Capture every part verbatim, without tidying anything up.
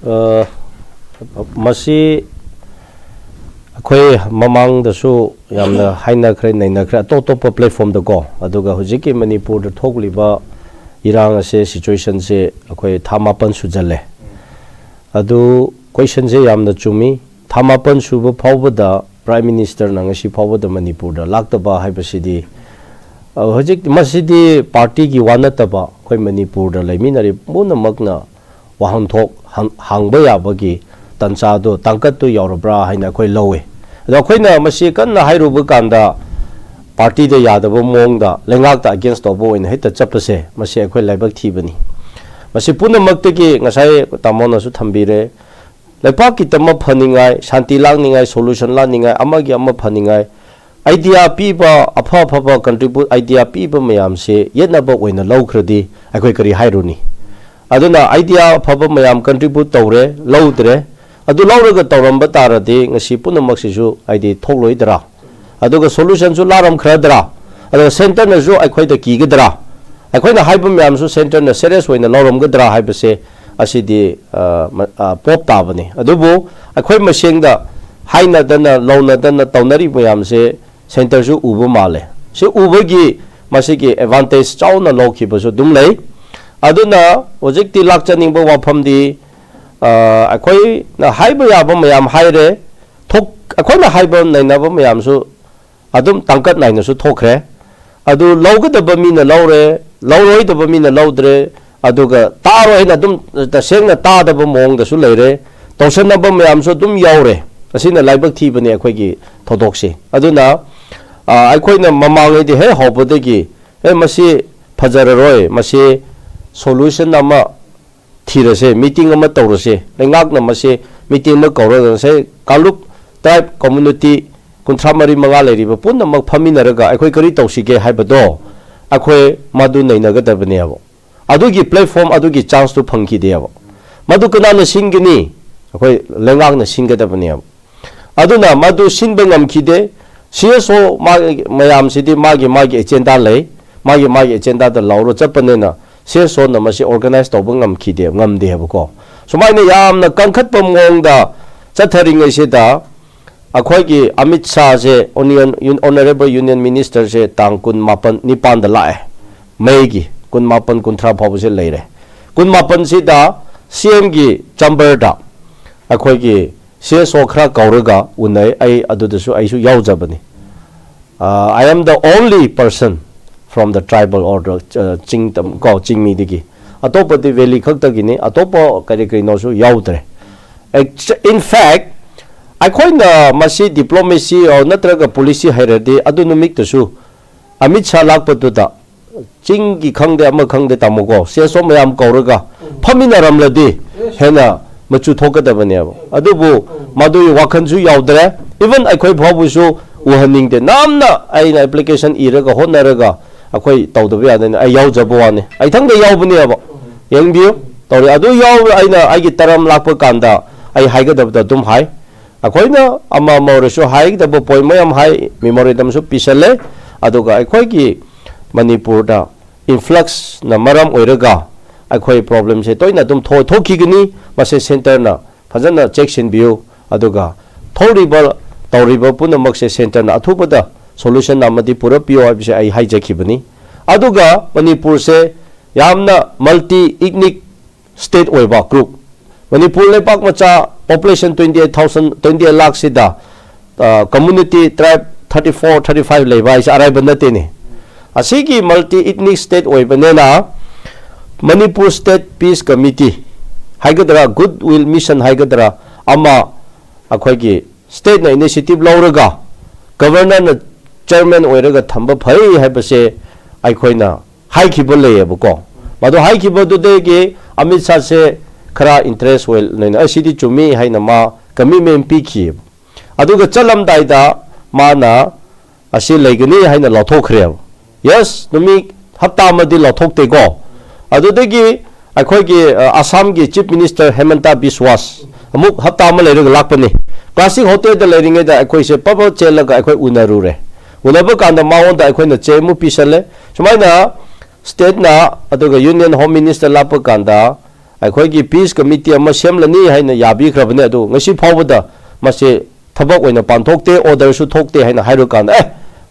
ꯑ, ꯃꯁꯤ ꯑꯩꯈꯣꯏ ꯃꯃꯥꯡꯗꯁꯨ ꯌꯥꯝꯅ ꯍꯥꯏꯅꯈ꯭ꯔꯦ, ꯅꯩꯅꯈ꯭ꯔꯦ ꯑꯇꯣꯞ ꯑꯇꯣꯞꯄ ꯄ꯭ꯂꯦꯠꯐꯣꯝꯗꯀꯣ꯫ ꯑꯗꯨꯒ ꯍꯧꯖꯤꯛꯀꯤ ꯃꯅꯤꯄꯨꯔꯗ ꯊꯣꯛꯂꯤꯕ ꯏꯔꯥꯡ ꯑꯁꯦ, ꯁꯤꯆꯨꯋꯦꯁꯟꯁꯦ ꯑꯩꯈꯣꯏ ꯊꯥ ꯃꯥꯄꯟ ꯁꯨꯖꯜꯂꯦ꯫ ꯑꯗꯨ ꯀꯣꯏꯁꯟꯁꯦ ꯌꯥꯝꯅ ꯆꯨꯝꯃꯤ꯫ ꯊꯥ ꯃꯥꯄꯟ ꯁꯨꯕ ꯐꯥꯎꯕꯗ ꯄ꯭ꯔꯥꯏꯝ ꯃꯤꯅꯤꯁꯇꯔꯅ ꯉꯁꯤ ꯐꯥꯎꯕꯗ ꯃꯅꯤꯄꯨꯔꯗ ꯂꯥꯛꯇꯕ ꯍꯥꯏꯕꯁꯤꯗꯤ, ꯑ, ꯍꯧꯖꯤꯛ ꯃꯁꯤꯗꯤ ꯄꯥꯔꯇꯤꯒꯤ ꯋꯥ ꯅꯠꯇꯕ, ꯑꯩꯈꯣꯏ ꯃꯅꯤꯄꯨꯔꯗ ꯂꯩꯃꯤꯟꯅꯔꯤꯕ ꯄꯨꯝꯅꯃꯛꯅ ꯋꯥꯍꯟꯊꯣꯛ ꯍꯪ-, ꯍꯪꯕ ꯌꯥꯕꯒꯤ ꯇꯥꯟꯖꯥꯗꯣ, ꯇꯥꯡꯀꯠꯇꯣ ꯌꯧꯔꯕ꯭ꯔꯥ ꯍꯥꯏꯅ ꯑꯩꯈꯣꯏ ꯂꯧꯋꯤ꯫ ꯑꯗꯣ ꯑꯩꯈꯣꯏꯅ ꯃꯁꯤ ꯀꯟꯅ ꯍꯥꯏꯔꯨꯕ ꯀꯥꯟꯗ, ꯄꯥꯔꯇꯤꯗ ꯌꯥꯗꯕ ꯃꯑꯣꯡꯗ, ꯂꯩꯉꯥꯛꯇ ꯑꯒꯦꯟꯁ ꯇꯧꯕ ꯑꯣꯏꯅ ꯍꯦꯛꯇ ꯆꯠꯄꯁꯦ, ꯃꯁꯤ ꯑꯩꯈꯣꯏ ꯂꯥꯏꯕꯛ ꯊꯤꯕꯅꯤ꯫ ꯃꯁꯤ ꯄꯨꯝꯅꯃꯛꯇꯒꯤ ꯉꯁꯥꯏ ꯇꯥꯃꯣꯅꯁꯨ ꯊꯝꯕꯤꯔꯦ, ꯂꯩꯄꯥꯛꯀꯤꯗꯃꯛ ꯐꯅꯤꯡꯉꯥꯏ, ꯁꯥꯟꯇꯤ ꯂꯥꯛꯅꯤꯡꯉꯥꯏ, ꯁꯣꯂꯨꯁꯟ ꯂꯥꯛꯅꯤꯡꯉꯥꯏ, ꯑꯃꯒꯤ ꯑꯃ ꯐꯅꯤꯡꯉꯥꯏ, ꯑꯥꯏꯗꯤꯌꯥ ꯄꯤꯕ, ꯑꯐ ꯑꯐꯕ ꯀꯟꯇ꯭ꯔꯤꯕ꯭ꯌꯨꯠ, ꯑꯥꯏꯗꯤꯌꯥ ꯄꯤꯕ ꯃꯌꯥꯝꯁꯦ ꯌꯦꯠꯅꯕ ꯑꯣꯏꯅ ꯂꯧꯈ꯭ꯔꯗꯤ ꯑꯩꯈꯣꯏ ꯀꯔꯤ ꯍꯥꯏꯔꯨꯅꯤ? ꯑꯗꯨꯅ ꯑꯥꯏꯗꯤꯌꯥ ꯑꯐꯕ ꯃꯌꯥꯝ ꯀꯟꯇ꯭ꯔꯤꯕ꯭ꯌꯨꯠ ꯇꯧꯔꯦ, ꯂꯧꯗ꯭ꯔꯦ꯫ ꯑꯗꯨ ꯂꯧꯔꯒ ꯇꯧꯔꯝꯕ ꯇꯥꯔꯗꯤ ꯉꯁꯤ ꯄꯨꯝꯅꯃꯛꯁꯤꯁꯨ ꯍꯥꯏꯗꯤ ꯊꯣꯛꯂꯣꯏꯗ꯭ꯔꯥ? ꯑꯗꯨꯒ ꯁꯣꯂꯨꯁꯟꯁꯨ ꯂꯥꯛꯔꯝꯈ꯭ꯔꯗ꯭ꯔꯥ? ꯑꯗꯨꯒ ꯁꯦꯟꯇꯔꯅꯁꯨ ꯑꯩꯈꯣꯏꯗ ꯀꯤꯒꯗ꯭ꯔꯥ? ꯑꯩꯈꯣꯏꯅ ꯍꯥꯏꯕ ꯃꯌꯥꯝꯁꯨ ꯁꯦꯟꯇꯔꯅ ꯁꯦꯔꯤꯌꯁ ꯑꯣꯏꯅ ꯂꯧꯔꯝꯒꯗ꯭ꯔꯥ ꯍꯥꯏꯕꯁꯦ, ꯑꯁꯤꯗꯤ, ꯑ, ꯃ-, ꯑ, ꯄꯣꯞ ꯇꯥꯕꯅꯤ꯫ ꯑꯗꯨꯕꯨ ꯑꯩꯈꯣꯏ ꯃꯁꯦꯡꯗ ꯍꯥꯏꯅꯗꯅ, ꯂꯧꯅꯗꯅ ꯇꯧꯅꯔꯤꯕ ꯃꯌꯥꯝꯁꯦ ꯁꯦꯟꯇꯔꯁꯨ ꯎꯕ ꯃꯥꯜꯂꯦ꯫ ꯁꯤ ꯎꯕꯒꯤ ꯃꯁꯤꯒꯤ ꯑꯦꯗꯚꯥꯟꯇꯦꯖ ꯆꯥꯎꯅ ꯂꯧꯈꯤꯕꯁꯨ ꯑꯗꯨꯝ ꯂꯩ꯫ ꯑꯗꯨꯅ ꯍꯧꯖꯤꯛꯇꯤ ꯂꯥꯛꯆꯅꯤꯡꯕ ꯋꯥꯐꯝꯗꯤ, ꯑ, ꯑꯩꯈꯣꯏꯅ ꯍꯥꯏꯕ ꯌꯥꯕ ꯃꯌꯥꯝ ꯍꯥꯏꯔꯦ, ꯊꯣꯛ-, ꯑꯩꯈꯣꯏꯅ ꯍꯥꯏꯕ ꯅꯩꯅꯕ ꯃꯌꯥꯝꯁꯨ ꯑꯗꯨꯝ ꯇꯥꯡꯀꯠ ꯅꯥꯏꯅꯁꯨ ꯊꯣꯛꯈ꯭ꯔꯦ꯫ ꯑꯗꯨ ꯂꯧꯒꯗꯕ ꯃꯤꯅ ꯂꯧꯔꯦ, ꯂꯧꯔꯣꯏꯗꯕ ꯃꯤꯅ ꯂꯧꯗ꯭ꯔꯦ, ꯑꯗꯨꯒ ꯇꯥꯔꯣꯏ ꯍꯥꯏꯅ ꯑꯗꯨꯝ ꯇꯁꯦꯡꯅ ꯇꯥꯗꯕ ꯃꯑꯣꯡꯗꯁꯨ ꯂꯩꯔꯦ, ꯇꯧꯁꯟꯅꯕ ꯃꯌꯥꯝꯁꯨ ꯑꯗꯨꯝ ꯌꯥꯎꯔꯦ꯫ ꯑꯁꯤꯅ ꯂꯥꯏꯕꯛ ꯊꯤꯕꯅꯦ ꯑꯩꯈꯣꯏꯒꯤ ꯊꯧꯗꯣꯛꯁꯦ꯫ ꯑꯗꯨꯅ, ꯑ, ꯑꯩꯈꯣꯏꯅ ꯃꯃꯥꯡꯉꯩꯗꯤ ꯍꯦꯛ ꯍꯧꯕꯗꯒꯤ, "ꯑꯦ, ꯃꯁꯤ ꯐꯖꯔꯔꯣꯏ, ꯃꯁꯤ ꯁꯣꯂꯨꯁꯟ ꯑꯃ ꯊꯤꯔꯁꯦ, ꯃꯤꯇꯤꯡ ꯑꯃ ꯇꯧꯔꯁꯦ, ꯂꯩꯉꯥꯛꯅ ꯃꯁꯤ ꯃꯤꯇꯤꯡ ꯑꯃ ꯀꯧꯔꯒ ꯉꯁꯥꯏ ꯀꯥꯡꯂꯨꯞ ꯇ꯭ꯔꯥꯏꯕ ꯀꯝꯃ꯭ꯌꯨꯅꯤꯇꯤ ꯀꯨꯟꯊ꯭ꯔꯥ ꯃꯔꯤ ꯃꯉꯥ ꯂꯩꯔꯤꯕ ꯄꯨꯝꯅꯃꯛ ꯐꯝꯃꯤꯟꯅꯔꯒ ꯑꯩꯈꯣꯏ ꯀꯔꯤ ꯇꯧꯁꯤꯒꯦ ꯍꯥꯏꯕꯗꯣ ꯑꯩꯈꯣꯏ ꯃꯗꯨ ꯅꯩꯅꯒꯗꯕꯅꯦꯕ꯫ ꯑꯗꯨꯒꯤ ꯄ꯭ꯂꯦꯠꯐꯣꯝ, ꯑꯗꯨꯒꯤ ꯆꯥꯟꯁꯇꯨ ꯐꯪꯈꯤꯗꯦꯕ꯫ ꯃꯗꯨ ꯀꯅꯥꯅ ꯁꯤꯟꯒꯅꯤ? ꯑꯩꯈꯣꯏ ꯂꯩꯉꯥꯛꯅ ꯁꯤꯟꯒꯗꯕꯅꯦꯕ꯫ ꯑꯗꯨꯅ ꯃꯗꯨ ꯁꯤꯟꯕ ꯉꯝꯈꯤꯗꯦ꯫ ꯁꯤ ꯑꯦꯁ ꯑꯣ ꯃꯥꯒꯤ ꯃꯌꯥꯝꯁꯤꯗꯤ ꯃꯥꯒꯤ ꯃꯥꯒꯤ ꯑꯦꯖꯦꯟꯗꯥ ꯂꯩ, ꯃꯥꯒꯤ ꯃꯥꯒꯤ ꯑꯦꯖꯦꯟꯗꯥꯗ ꯂꯥꯎꯔ ꯆꯠꯄꯅꯤꯅ ꯁꯤ ꯑꯦꯁ ꯑꯣꯅ ꯃꯁꯤ ꯑꯣꯔꯒꯅꯥꯏꯖ ꯇꯧꯕ ꯉꯝꯈꯤꯗꯦ, ꯉꯝꯗꯦꯕꯀꯣ꯫ ꯁꯨꯃꯥꯏꯅ ꯌꯥꯝꯅ ꯀꯟꯈꯠꯄ ꯃꯑꯣꯡꯗ ꯆꯠꯊꯔꯤꯉꯩꯁꯤꯗ ꯑꯩꯈꯣꯏꯒꯤ ꯑꯃꯤꯠ ꯁꯥꯍꯁꯦ, Union, Honorable Union Ministerꯁꯦ ꯇꯥꯡ ꯀꯨꯟ ꯃꯥꯄꯟ, ꯅꯤꯄꯥꯟꯗ ꯂꯥꯛꯑꯦ꯫ Mayꯒꯤ ꯀꯨꯟ ꯃꯥꯄꯟ, ꯀꯨꯟꯊ꯭ꯔꯥ ꯐꯥꯎꯕꯁꯦ ꯂꯩꯔꯦ꯫ ꯀꯨꯟ ꯃꯥꯄꯟꯁꯤꯗ CMꯒꯤ chamberꯗ ꯑꯩꯈꯣꯏꯒꯤ CSO ꯈꯔ ꯀꯧꯔꯒ ꯎꯅꯩ꯫ ꯑꯩ ꯑꯗꯨꯗꯁꯨ ꯑꯩꯁꯨ ꯌꯥꯎꯖꯕꯅꯤ꯫ Uh, I am the only person from the tribal or the, uh, ꯆꯤꯡ ꯇꯝ-, ꯀꯣ, ꯆꯤꯡꯃꯤꯗꯒꯤ꯫ ꯑꯇꯣꯞꯄꯗꯤ valley ꯈꯛꯇꯒꯤꯅꯤ, ꯑꯇꯣꯞꯄ ꯀꯔꯤ ꯀꯔꯤꯅꯣꯁꯨ ꯌꯥꯎꯗ꯭ꯔꯦ꯫ Actu-, in fact, ꯑꯩꯈꯣꯏꯅ ꯃꯁꯤ diplomacy or ꯅꯠꯇ꯭ꯔꯒ policy ꯍꯩꯔꯗꯤ ꯑꯗꯨ ꯅꯨꯃꯤꯠꯇꯁꯨ ꯑꯃꯤꯠ ꯁꯥꯍ ꯂꯥꯛꯄꯗꯨꯗ ꯆꯤꯡꯒꯤ ꯈꯪꯗꯦ ꯑꯃ ꯈꯪꯗꯦ ꯇꯥꯃꯣꯀꯣ, CSO ꯃꯌꯥꯝ ꯀꯧꯔꯒ ꯐꯝꯃꯤꯟꯅꯔꯝꯂꯗꯤ ꯍꯦꯟꯅ ꯃꯆꯨ ꯊꯣꯛꯀꯗꯕꯅꯦꯕ꯫ ꯑꯗꯨꯕꯨ ꯃꯗꯨꯒꯤ ꯋꯥꯈꯜꯁꯨ ꯌꯥꯎꯗ꯭ꯔꯦ꯫ Even ꯑꯩꯈꯣꯏ ꯐꯥꯎꯕꯁꯨ ꯎꯍꯟꯅꯤꯡꯗꯦ꯫ ꯅꯝꯅ ꯑꯩꯅ application ꯏꯔꯒ ꯍꯣꯠꯅꯔꯒ ꯑꯩꯈꯣꯏ ꯇꯧꯗꯕ ꯌꯥꯗꯦꯅ ꯑꯩ ꯌꯥꯎꯖꯕ ꯋꯥꯅꯤ꯫ ꯑꯩ ꯏꯊꯪꯗ ꯌꯥꯎꯕꯅꯦꯕ꯫ ꯌꯦꯡꯕꯤꯌꯨ, ꯇꯧꯔꯦ꯫ ꯑꯗꯨ ꯌꯥꯎꯕ ꯑꯩꯅ ꯑꯩꯒꯤ term ꯂꯥꯛꯄ ꯀꯥꯟꯗ ꯑꯩ ꯍꯥꯏꯒꯗꯕꯗ ꯑꯗꯨꯝ ꯍꯥꯏ꯫ ꯑꯩꯈꯣꯏꯅ ꯑꯃ ꯑꯃ ꯑꯣꯏꯔꯁꯨ ꯍꯥꯏꯒꯗꯕ point ꯃꯌꯥꯝ ꯍꯥꯏ, memorandumꯁꯨ ꯄꯤꯁꯜꯂꯦ꯫ ꯑꯗꯨꯒ ꯑꯩꯈꯣꯏꯒꯤ ꯃꯅꯤꯄꯨꯔꯗ influxꯅ ꯃꯔꯝ ꯑꯣꯏꯔꯒ ꯑꯩꯈꯣꯏ problemꯁꯦ ꯇꯣꯏꯅ ꯑꯗꯨꯝ ꯊꯣꯛ-, ꯊꯣꯛꯈꯤꯒꯅꯤ꯫ ꯃꯁꯤ centreꯅ ꯐꯖꯅ ꯆꯦꯛꯁꯤꯟꯕꯤꯌꯨ꯫ ꯑꯗꯨꯒ ꯊꯣꯛꯂꯤꯕ, ꯇꯧꯔꯤꯕ ꯄꯨꯝꯅꯃꯛꯁꯦ centreꯅ ꯑꯊꯨꯕꯗ solution ꯑꯃꯗꯤ ꯄꯨꯔꯛꯄꯤꯌꯨ ꯍꯥꯏꯕꯁꯦ ꯑꯩ ꯍꯥꯏꯖꯈꯤꯕꯅꯤ꯫ ꯑꯗꯨꯒ ꯃꯅꯤꯄꯨꯔꯁꯦ ꯌꯥꯝꯅ multi ethnic state ꯑꯣꯏꯕ group, ꯃꯅꯤꯄꯨꯔ ꯂꯩꯄꯥꯛ ꯃꯆꯥ population twenty eight thousand, twenty eight ꯂꯥꯛꯁꯤꯗ, ꯑ, community tribe thirty four, thirty five ꯂꯩꯕ ꯍꯥꯏꯁꯦ ꯑꯔꯥꯏꯕ ꯅꯠꯇꯦꯅꯦ꯫ ꯑꯁꯤꯒꯤ multi ethnic state ꯑꯣꯏꯕꯅꯤꯅ ꯃꯅꯤꯄꯨꯔ State Peace Committee ꯍꯥꯏꯒꯗ꯭ꯔꯥ, Goodwill Mission ꯍꯥꯏꯒꯗ꯭ꯔꯥ, ꯑꯃ ꯑꯩꯈꯣꯏꯒꯤ stateꯅ initiative ꯂꯧꯔꯒ governorꯅ chairman ꯑꯣꯏꯔꯒ ꯊꯝꯕ ꯐꯩ ꯍꯥꯏꯕꯁꯦ ꯑꯩꯈꯣꯏꯅ ꯍꯥꯏꯈꯤꯕ ꯂꯩꯌꯦꯕꯀꯣ꯫ ꯃꯗꯨ ꯍꯥꯏꯈꯤꯕꯗꯨꯗꯒꯤ ꯑꯃꯤꯠ ꯁꯥꯍꯁꯦ ꯈꯔ interest ꯑꯣꯏ ꯂꯩꯅ, "ꯑꯁꯤꯗꯤ ꯆꯨꯝꯃꯤ" ꯍꯥꯏꯅ ꯃꯥ commitment ꯄꯤꯈꯤꯌꯦꯕ꯫ ꯑꯗꯨꯒ ꯆꯠꯂꯝꯗꯥꯏꯗ ꯃꯥꯅ ꯑꯁꯤ ꯂꯩꯒꯅꯤ ꯍꯥꯏꯅ ꯂꯥꯎꯊꯣꯛꯈ꯭ꯔꯦꯕ꯫ Yes, ꯅꯨꯃꯤꯠ ꯍꯞꯇꯥ ꯑꯃꯗꯤ ꯂꯥꯎꯊꯣꯛꯇꯦꯀꯣ꯫ ꯑꯗꯨꯗꯒꯤ ꯑꯩꯈꯣꯏꯒꯤ, ꯑ, ꯑꯁꯥꯝꯒꯤ Chief Minister ꯍꯦꯃꯟꯇ ꯕꯤꯁꯋꯥꯁ ꯑꯃꯨꯛ ꯍꯞꯇꯥ ꯑꯃ ꯂꯩꯔꯒ ꯂꯥꯛꯄꯅꯤ꯫ Classic Hotelꯗ ꯂꯩꯔꯤꯉꯩꯗ ꯑꯩꯈꯣꯏꯁꯦ ꯄꯕ ꯆꯦꯜꯂꯒ ꯑꯩꯈꯣꯏ ꯎꯅꯔꯨꯔꯦ꯫ ꯎꯅꯕ ꯀꯥꯟꯗ ꯃꯉꯣꯟꯗ ꯑꯩꯈꯣꯏꯅ ꯆꯦ ꯑꯃꯨꯛ ꯄꯤꯁꯜꯂꯦ꯫ ꯁꯨꯃꯥꯏꯅ stateꯅ ꯑꯗꯨꯒ Union Home Minister ꯂꯥꯛꯄ ꯀꯥꯟꯗ ꯑꯩꯈꯣꯏꯒꯤ ꯄꯤꯁ ꯀꯃꯤꯇꯤ ꯑꯃ ꯁꯦꯝꯂꯅꯤ ꯍꯥꯏꯅ ꯌꯥꯕꯤꯈ꯭ꯔꯕꯅꯤ꯫ ꯑꯗꯨ ꯉꯁꯤ ꯐꯥꯎꯕꯗ ꯃꯁꯤ ꯊꯕꯛ ꯑꯣꯏꯅ ꯄꯥꯟꯊꯣꯛꯇꯦ, ꯑꯣꯔꯗꯔꯁꯨ ꯊꯣꯛꯇꯦ ꯍꯥꯏꯅ ꯍꯥꯏꯔꯨꯀꯥꯟꯗ, "ꯑꯦ,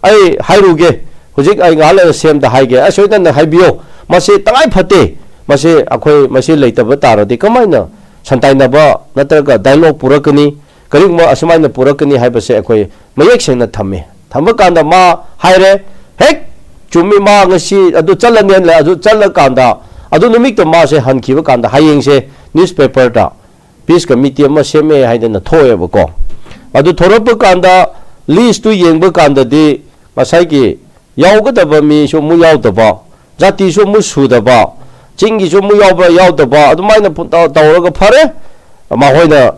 ꯑꯩ ꯍꯥꯏꯔꯨꯒꯦ, ꯍꯧꯖꯤꯛ ꯑꯩ ꯉꯥꯏꯍꯥꯛ ꯂꯩꯔ ꯁꯦꯝꯗ ꯍꯥꯏꯒꯦ, ꯑꯁꯣꯏꯗꯅ ꯍꯥꯏꯕꯤꯌꯣ, ꯃꯁꯤ ꯇꯉꯥꯏ ꯐꯠꯇꯦ, ꯃꯁꯤ ꯑꯩꯈꯣꯏ ꯃꯁꯤ ꯂꯩꯇꯕ ꯇꯥꯔꯗꯤ ꯀꯃꯥꯏꯅ ꯁꯟꯇꯥꯏꯅꯕ ꯅꯠꯇ꯭ꯔꯒ ꯗꯥꯏꯂꯣꯒ ꯄꯨꯔꯛꯀꯅꯤ? ꯀꯔꯤꯒꯨꯝꯕ ꯑꯁꯨꯃꯥꯏꯅ ꯄꯨꯔꯛꯀꯅꯤ ꯍꯥꯏꯕꯁꯦ ꯑꯩꯈꯣꯏ ꯃꯌꯦꯛ ꯁꯦꯡꯅ ꯊꯝꯃꯦ꯫" ꯊꯝꯕ ꯀꯥꯟꯗ ꯃꯥ ꯍꯥꯏꯔꯦ, ꯍꯦꯛ ꯆꯨꯝꯃꯤ, ꯃꯥ ꯉꯁꯤ ꯑꯗꯨ ꯆꯠꯂꯅꯤ ꯍꯥꯏꯅ, ꯑꯗꯨ ꯆꯠꯂꯀꯥꯟꯗ ꯑꯗꯨ ꯅꯨꯃꯤꯠꯇ ꯃꯥꯁꯦ ꯍꯟꯈꯤꯕ ꯀꯥꯟꯗ ꯍꯌꯦꯡꯁꯦ ꯅ꯭ꯌꯨꯁꯄꯦꯄꯔꯗ ꯄꯤꯁ ꯀꯃꯤꯇꯤ ꯑꯃ ꯁꯦꯝꯃꯦ ꯍꯥꯏꯗꯅ ꯊꯣꯛꯑꯦꯕꯀꯣ꯫ ꯑꯗꯨ ꯊꯣꯔꯛꯄ ꯀꯥꯟꯗ ꯂꯤꯁꯇꯨ ꯌꯦꯡꯕ ꯀꯥꯟꯗꯗꯤ ꯉꯁꯥꯏꯒꯤ ꯌꯥꯎꯒꯗꯕ ꯃꯤꯁꯨ ꯑꯃꯨꯛ ꯌꯥꯎꯗꯕ, ꯖꯥꯇꯤꯁꯨ ꯑꯃꯨꯛ ꯁꯨꯗꯕ, ꯆꯤꯡꯒꯤꯁꯨ ꯑꯃꯨꯛ ꯌꯥꯎꯕ꯭ꯔꯥ ꯌꯥꯎꯗꯕ, ꯑꯗꯨꯃꯥꯏꯅ ꯄꯨꯡꯇꯧ ꯇꯧꯔꯒ ꯐꯔꯦ, ꯃꯈꯣꯏꯅ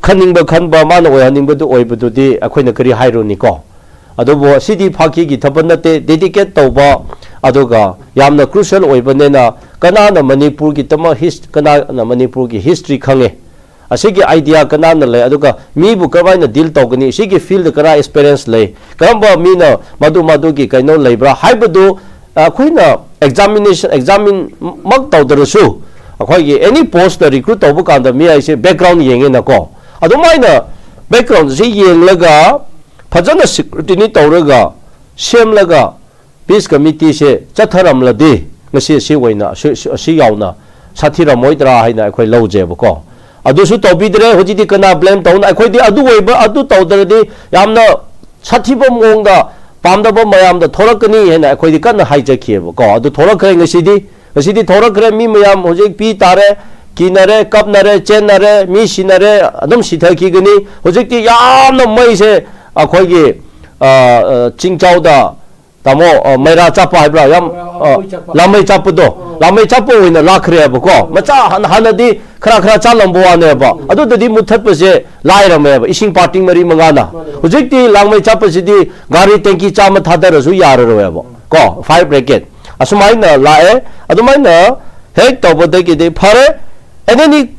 ꯈꯟꯅꯤꯡꯕ ꯈꯟꯕ, ꯃꯥꯅ ꯑꯣꯏꯍꯟꯅꯤꯡꯕꯗꯨ ꯑꯣꯏꯕꯗꯨꯗꯤ ꯑꯩꯈꯣꯏꯅ ꯀꯔꯤ ꯍꯥꯏꯔꯨꯅꯤꯀꯣ꯫ ꯑꯗꯨꯕꯨ ꯁꯤꯗꯤ ꯐꯥꯒꯤꯒꯤ ꯊꯕꯛ ꯅꯠꯇꯦ, ꯗꯦꯗꯤꯀꯦꯠ ꯇꯧꯕ, ꯑꯗꯨꯒ ꯌꯥꯝꯅ ꯀ꯭ꯔꯨꯁꯤꯌꯦꯜ ꯑꯣꯏꯕꯅꯤꯅ ꯀꯅꯥꯅ ꯃꯅꯤꯄꯨꯔꯒꯤꯗꯃꯛ ꯍꯤꯁ-, ꯀꯅꯥꯅ ꯃꯅꯤꯄꯨꯔꯒꯤ ꯍꯤꯁꯇ꯭ꯔꯤ ꯈꯪꯉꯦ, ꯑꯁꯤꯒꯤ ꯑꯥꯏꯗꯤꯌꯥ ꯀꯅꯥꯅ ꯂꯩ, ꯑꯗꯨꯒ ꯃꯤꯕꯨ ꯀꯔꯝꯍꯥꯏꯅ ꯗꯤꯜ ꯇꯧꯒꯅꯤ, ꯁꯤꯒꯤ ꯐꯤꯜꯗ ꯀꯅꯥ ꯑꯦꯛꯁꯄꯤꯔꯤꯌꯦꯟꯁ ꯂꯩ, ꯀꯔꯝꯕ ꯃꯤꯅ ꯃꯗꯨ ꯃꯗꯨꯒꯤ ꯀꯩꯅꯣ ꯂꯩꯕ꯭ꯔꯥ ꯍꯥꯏꯕꯗꯨ ꯑꯩꯈꯣꯏꯅ ꯑꯦꯛꯖꯥꯃꯤꯅꯦꯁꯟ, ꯑꯦꯛꯖꯥꯃꯤꯟ ꯃꯛ ꯇꯧꯗ꯭ꯔꯁꯨ ꯑꯩꯈꯣꯏꯒꯤ ꯑꯦꯅꯤ ꯄꯣꯁꯇ ꯔꯤꯀ꯭ꯔꯨꯠ ꯇꯧꯕ ꯀꯥꯟꯗ ꯃꯤ ꯍꯥꯏꯁꯦ ꯕꯦꯛꯒ꯭ꯔꯥꯎꯟ ꯌꯦꯡꯉꯦꯅꯀꯣ꯫ ꯑꯗꯨꯃꯥꯏꯅ ꯕꯦꯛꯒ꯭ꯔꯥꯎꯟꯁꯤ ꯌꯦꯡꯂꯒ ꯐꯖꯅ ꯁꯤꯀ꯭ꯔꯨꯇꯤꯅꯤ ꯇꯧꯔꯒ ꯁꯦꯝꯂꯒ ꯄꯤꯁ ꯀꯃꯤꯇꯤꯁꯦ ꯆꯠꯊꯔꯝꯂꯗꯤ ꯉꯁꯤ ꯑꯁꯤ ꯑꯣꯏꯅ ꯑꯁꯤ, ꯑꯁꯤ ꯌꯥꯎꯅ ꯁꯥꯊꯤꯔꯝꯃꯣꯏꯗ꯭ꯔꯥ ꯍꯥꯏꯅ ꯑꯩꯈꯣꯏ ꯂꯧꯖꯩꯕꯀꯣ꯫ ꯑꯗꯨꯁꯨ ꯇꯧꯕꯤꯗ꯭ꯔꯦ꯫ ꯍꯧꯖꯤꯛꯇꯤ ꯀꯅꯥ ꯕ꯭ꯂꯦꯝ ꯇꯧꯅ? ꯑꯩꯈꯣꯏꯗꯤ ꯑꯗꯨ ꯑꯣꯏꯕ, ꯑꯗꯨ ꯇꯧꯗ꯭ꯔꯗꯤ ꯌꯥꯝꯅ ꯁꯥꯊꯤꯕ ꯃꯑꯣꯡꯗ ꯄꯥꯝꯗꯕ ꯃꯌꯥꯝꯗ ꯊꯣꯔꯛꯀꯅꯤ ꯍꯥꯏꯅ ꯑꯩꯈꯣꯏꯗꯤ ꯀꯟꯅ ꯍꯥꯏꯖꯈꯤꯑꯕꯀꯣ꯫ ꯑꯗꯨ ꯊꯣꯔꯛꯈ꯭ꯔꯦ ꯉꯁꯤꯗꯤ꯫ ꯉꯁꯤꯗꯤ ꯊꯣꯔꯛꯈ꯭ꯔꯦ꯫ ꯃꯤ ꯃꯌꯥꯝ ꯍꯧꯖꯤꯛ ꯄꯤ ꯇꯥꯔꯦ, ꯀꯤꯅꯔꯦ, ꯀꯞꯅꯔꯦ, ꯆꯦꯟꯅꯔꯦ, ꯃꯤ ꯁꯤꯅꯔꯦ, ꯑꯗꯨꯝ ꯁꯤꯊꯈꯤꯒꯅꯤ꯫ ꯍꯧꯖꯤꯛꯇꯤ ꯌꯥꯝꯅ ꯃꯩꯁꯦ ꯑꯩꯈꯣꯏꯒꯤ, ꯑ, ꯑ, ꯆꯤꯡꯆꯥꯎꯗ ꯇꯥꯃꯣ, ꯑ, ꯃꯩꯔꯥ ꯆꯥꯞꯄ ꯍꯥꯏꯕ꯭ꯔꯥ? ꯌꯥꯝ, ꯑ, ꯂꯥꯃꯩ ꯆꯥꯞꯄꯗꯣ, ꯂꯥꯃꯩ ꯆꯥꯞꯄ ꯑꯣꯏꯅ ꯂꯥꯛꯈ꯭ꯔꯦꯕꯀꯣ꯫ ꯃꯆꯥ ꯍꯥꯟ-, ꯍꯥꯟꯅꯗꯤ ꯈꯔ ꯈꯔ ꯆꯥꯂꯝꯕ ꯋꯥꯅꯦꯕ꯫ ꯑꯗꯨꯗꯗꯤ ꯃꯨꯠꯊꯠꯄꯁꯦ ꯂꯥꯏꯔꯝꯃꯦꯕ, ꯏꯁꯤꯡ ꯄꯥꯔꯇꯤꯡ ꯃꯔꯤ ꯃꯉꯥꯅ꯫ ꯍꯧꯖꯤꯛꯇꯤ ꯂꯥꯡꯃꯩ ꯆꯥꯞꯄꯁꯤꯗꯤ ꯒꯥꯔꯤ ꯇꯦꯡꯀꯤ ꯆꯥꯝꯃ ꯊꯥꯗꯔꯁꯨ ꯌꯥꯔꯔꯣꯏꯕ ꯀꯣ, ꯐꯥꯏꯌꯔ ꯕ꯭ꯔꯤꯒꯦꯗ꯫ ꯑꯁꯨꯃꯥꯏꯅ ꯂꯥꯛꯑꯦ꯫ ꯑꯗꯨꯃꯥꯏꯅ ꯍꯦꯛ ꯇꯧꯕꯗꯒꯤꯗꯤ ꯐꯔꯦ꯫ ꯑꯦꯟ ꯑꯦꯅꯤ,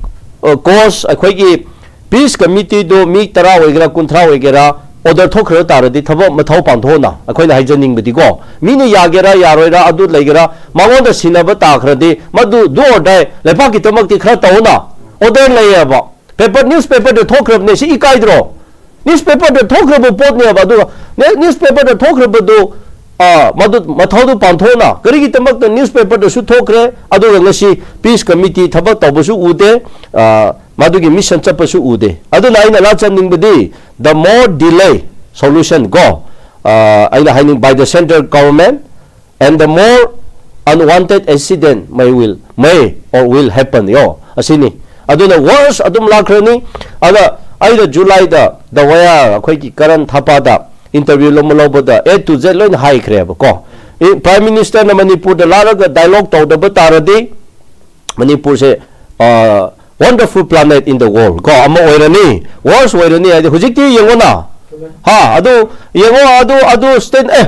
ꯑ, ꯀꯣꯁ, ꯑꯩꯈꯣꯏꯒꯤ ꯄꯤꯁ ꯀꯃꯤꯇꯤꯗꯨ ꯃꯤ ꯇꯔꯥ ꯑꯣꯏꯒꯦꯔꯥ, ꯀꯨꯟꯊ꯭ꯔꯥ ꯑꯣꯏꯒꯦꯔꯥ, order ꯊꯣꯛꯈ꯭ꯔ ꯇꯥꯔꯗꯤ ꯊꯕꯛ ꯃꯊꯧ ꯄꯥꯡꯊꯣꯛꯑꯣꯅ ꯑꯩꯈꯣꯏꯅ ꯍꯥꯏꯖꯅꯤꯡꯕꯗꯤꯀꯣ, ꯃꯤꯅ ꯌꯥꯒꯦꯔꯥ ꯌꯥꯔꯣꯏꯔꯥ ꯑꯗꯨ ꯂꯩꯒꯦꯔꯥ, ꯃꯉꯣꯟꯗ ꯁꯤꯟꯅꯕ ꯇꯥꯈ꯭ꯔꯗꯤ ꯃꯗꯨ do or die ꯂꯩꯕꯥꯛꯀꯤꯗꯃꯛꯇꯤ ꯈꯔ ꯇꯧꯑꯣꯅ order ꯂꯩꯌꯦꯕ꯫ Paper, newspaperꯗ ꯊꯣꯛꯈ꯭ꯔꯕꯅꯦ, ꯁꯤ ꯏꯀꯥꯏꯗ꯭ꯔꯣ? Newspaperꯗ ꯊꯣꯛꯈ꯭ꯔꯕ ꯄꯣꯠꯅꯦꯕ, ꯑꯗꯨꯒ newspaperꯗ ꯊꯣꯛꯈ꯭ꯔꯕꯗꯨ, ꯑ, ꯃꯗꯨ ꯃꯊꯧꯗꯨ ꯄꯥꯡꯊꯣꯛꯅ ꯀꯔꯤꯒꯤꯗꯃꯛꯇ newspaperꯗꯁꯨ ꯊꯣꯛꯈ꯭ꯔꯦ, ꯑꯗꯨꯒ ꯉꯁꯤ peace committee ꯊꯕꯛ ꯇꯧꯕꯁꯨ ꯎꯗꯦ, ꯑ, ꯃꯗꯨꯒꯤ mission ꯆꯠꯄꯁꯨ ꯎꯗꯦ꯫ ꯑꯗꯨꯅ ꯑꯩꯅ ꯂꯥꯛꯆꯅꯤꯡꯕꯗꯤ, the more delay solution ꯀꯣ, ꯑ, ꯑꯩꯅ ꯍꯥꯏꯅꯤꯡ, by the central government, and the more unwanted accident may will, may or will happen, ꯌꯣ, ꯑꯁꯤꯅꯤ꯫ ꯑꯗꯨꯅ worse ꯑꯗꯨꯝ ꯂꯥꯛꯈ꯭ꯔꯅꯤ꯫ ꯑꯗ ꯑꯩꯅ Julyꯗ ꯗꯋꯥꯌꯥ ꯑꯩꯈꯣꯏꯒꯤ ꯀꯔꯟ ꯊꯥꯄꯥꯗ interview ꯑꯃ ꯂꯧꯕꯗ A to Z ꯂꯣꯏꯅ ꯍꯥꯏꯈ꯭ꯔꯦꯕꯀꯣ꯫ ꯄ꯭ꯔꯥꯏꯝ ꯃꯤꯅꯤꯁꯇꯔꯅ ꯃꯅꯤꯄꯨꯔꯗ ꯂꯥꯛꯂꯒ dialogue ꯇꯧꯗꯕ ꯇꯥꯔꯗꯤ ꯃꯅꯤꯄꯨꯔꯁꯦ, ꯑ, wonderful planet in the world ꯀꯣ ꯑꯃ ꯑꯣꯏꯔꯅꯤ꯫ Worse ꯑꯣꯏꯔꯅꯤ ꯍꯥꯏꯗꯤ ꯍꯧꯖꯤꯛꯇꯤ ꯌꯦꯡꯉꯣꯅ, ꯍꯥ, ꯑꯗꯨ ꯌꯦꯡꯉꯣ, ꯑꯗꯨ, ꯑꯗꯨ state, ꯑꯦ,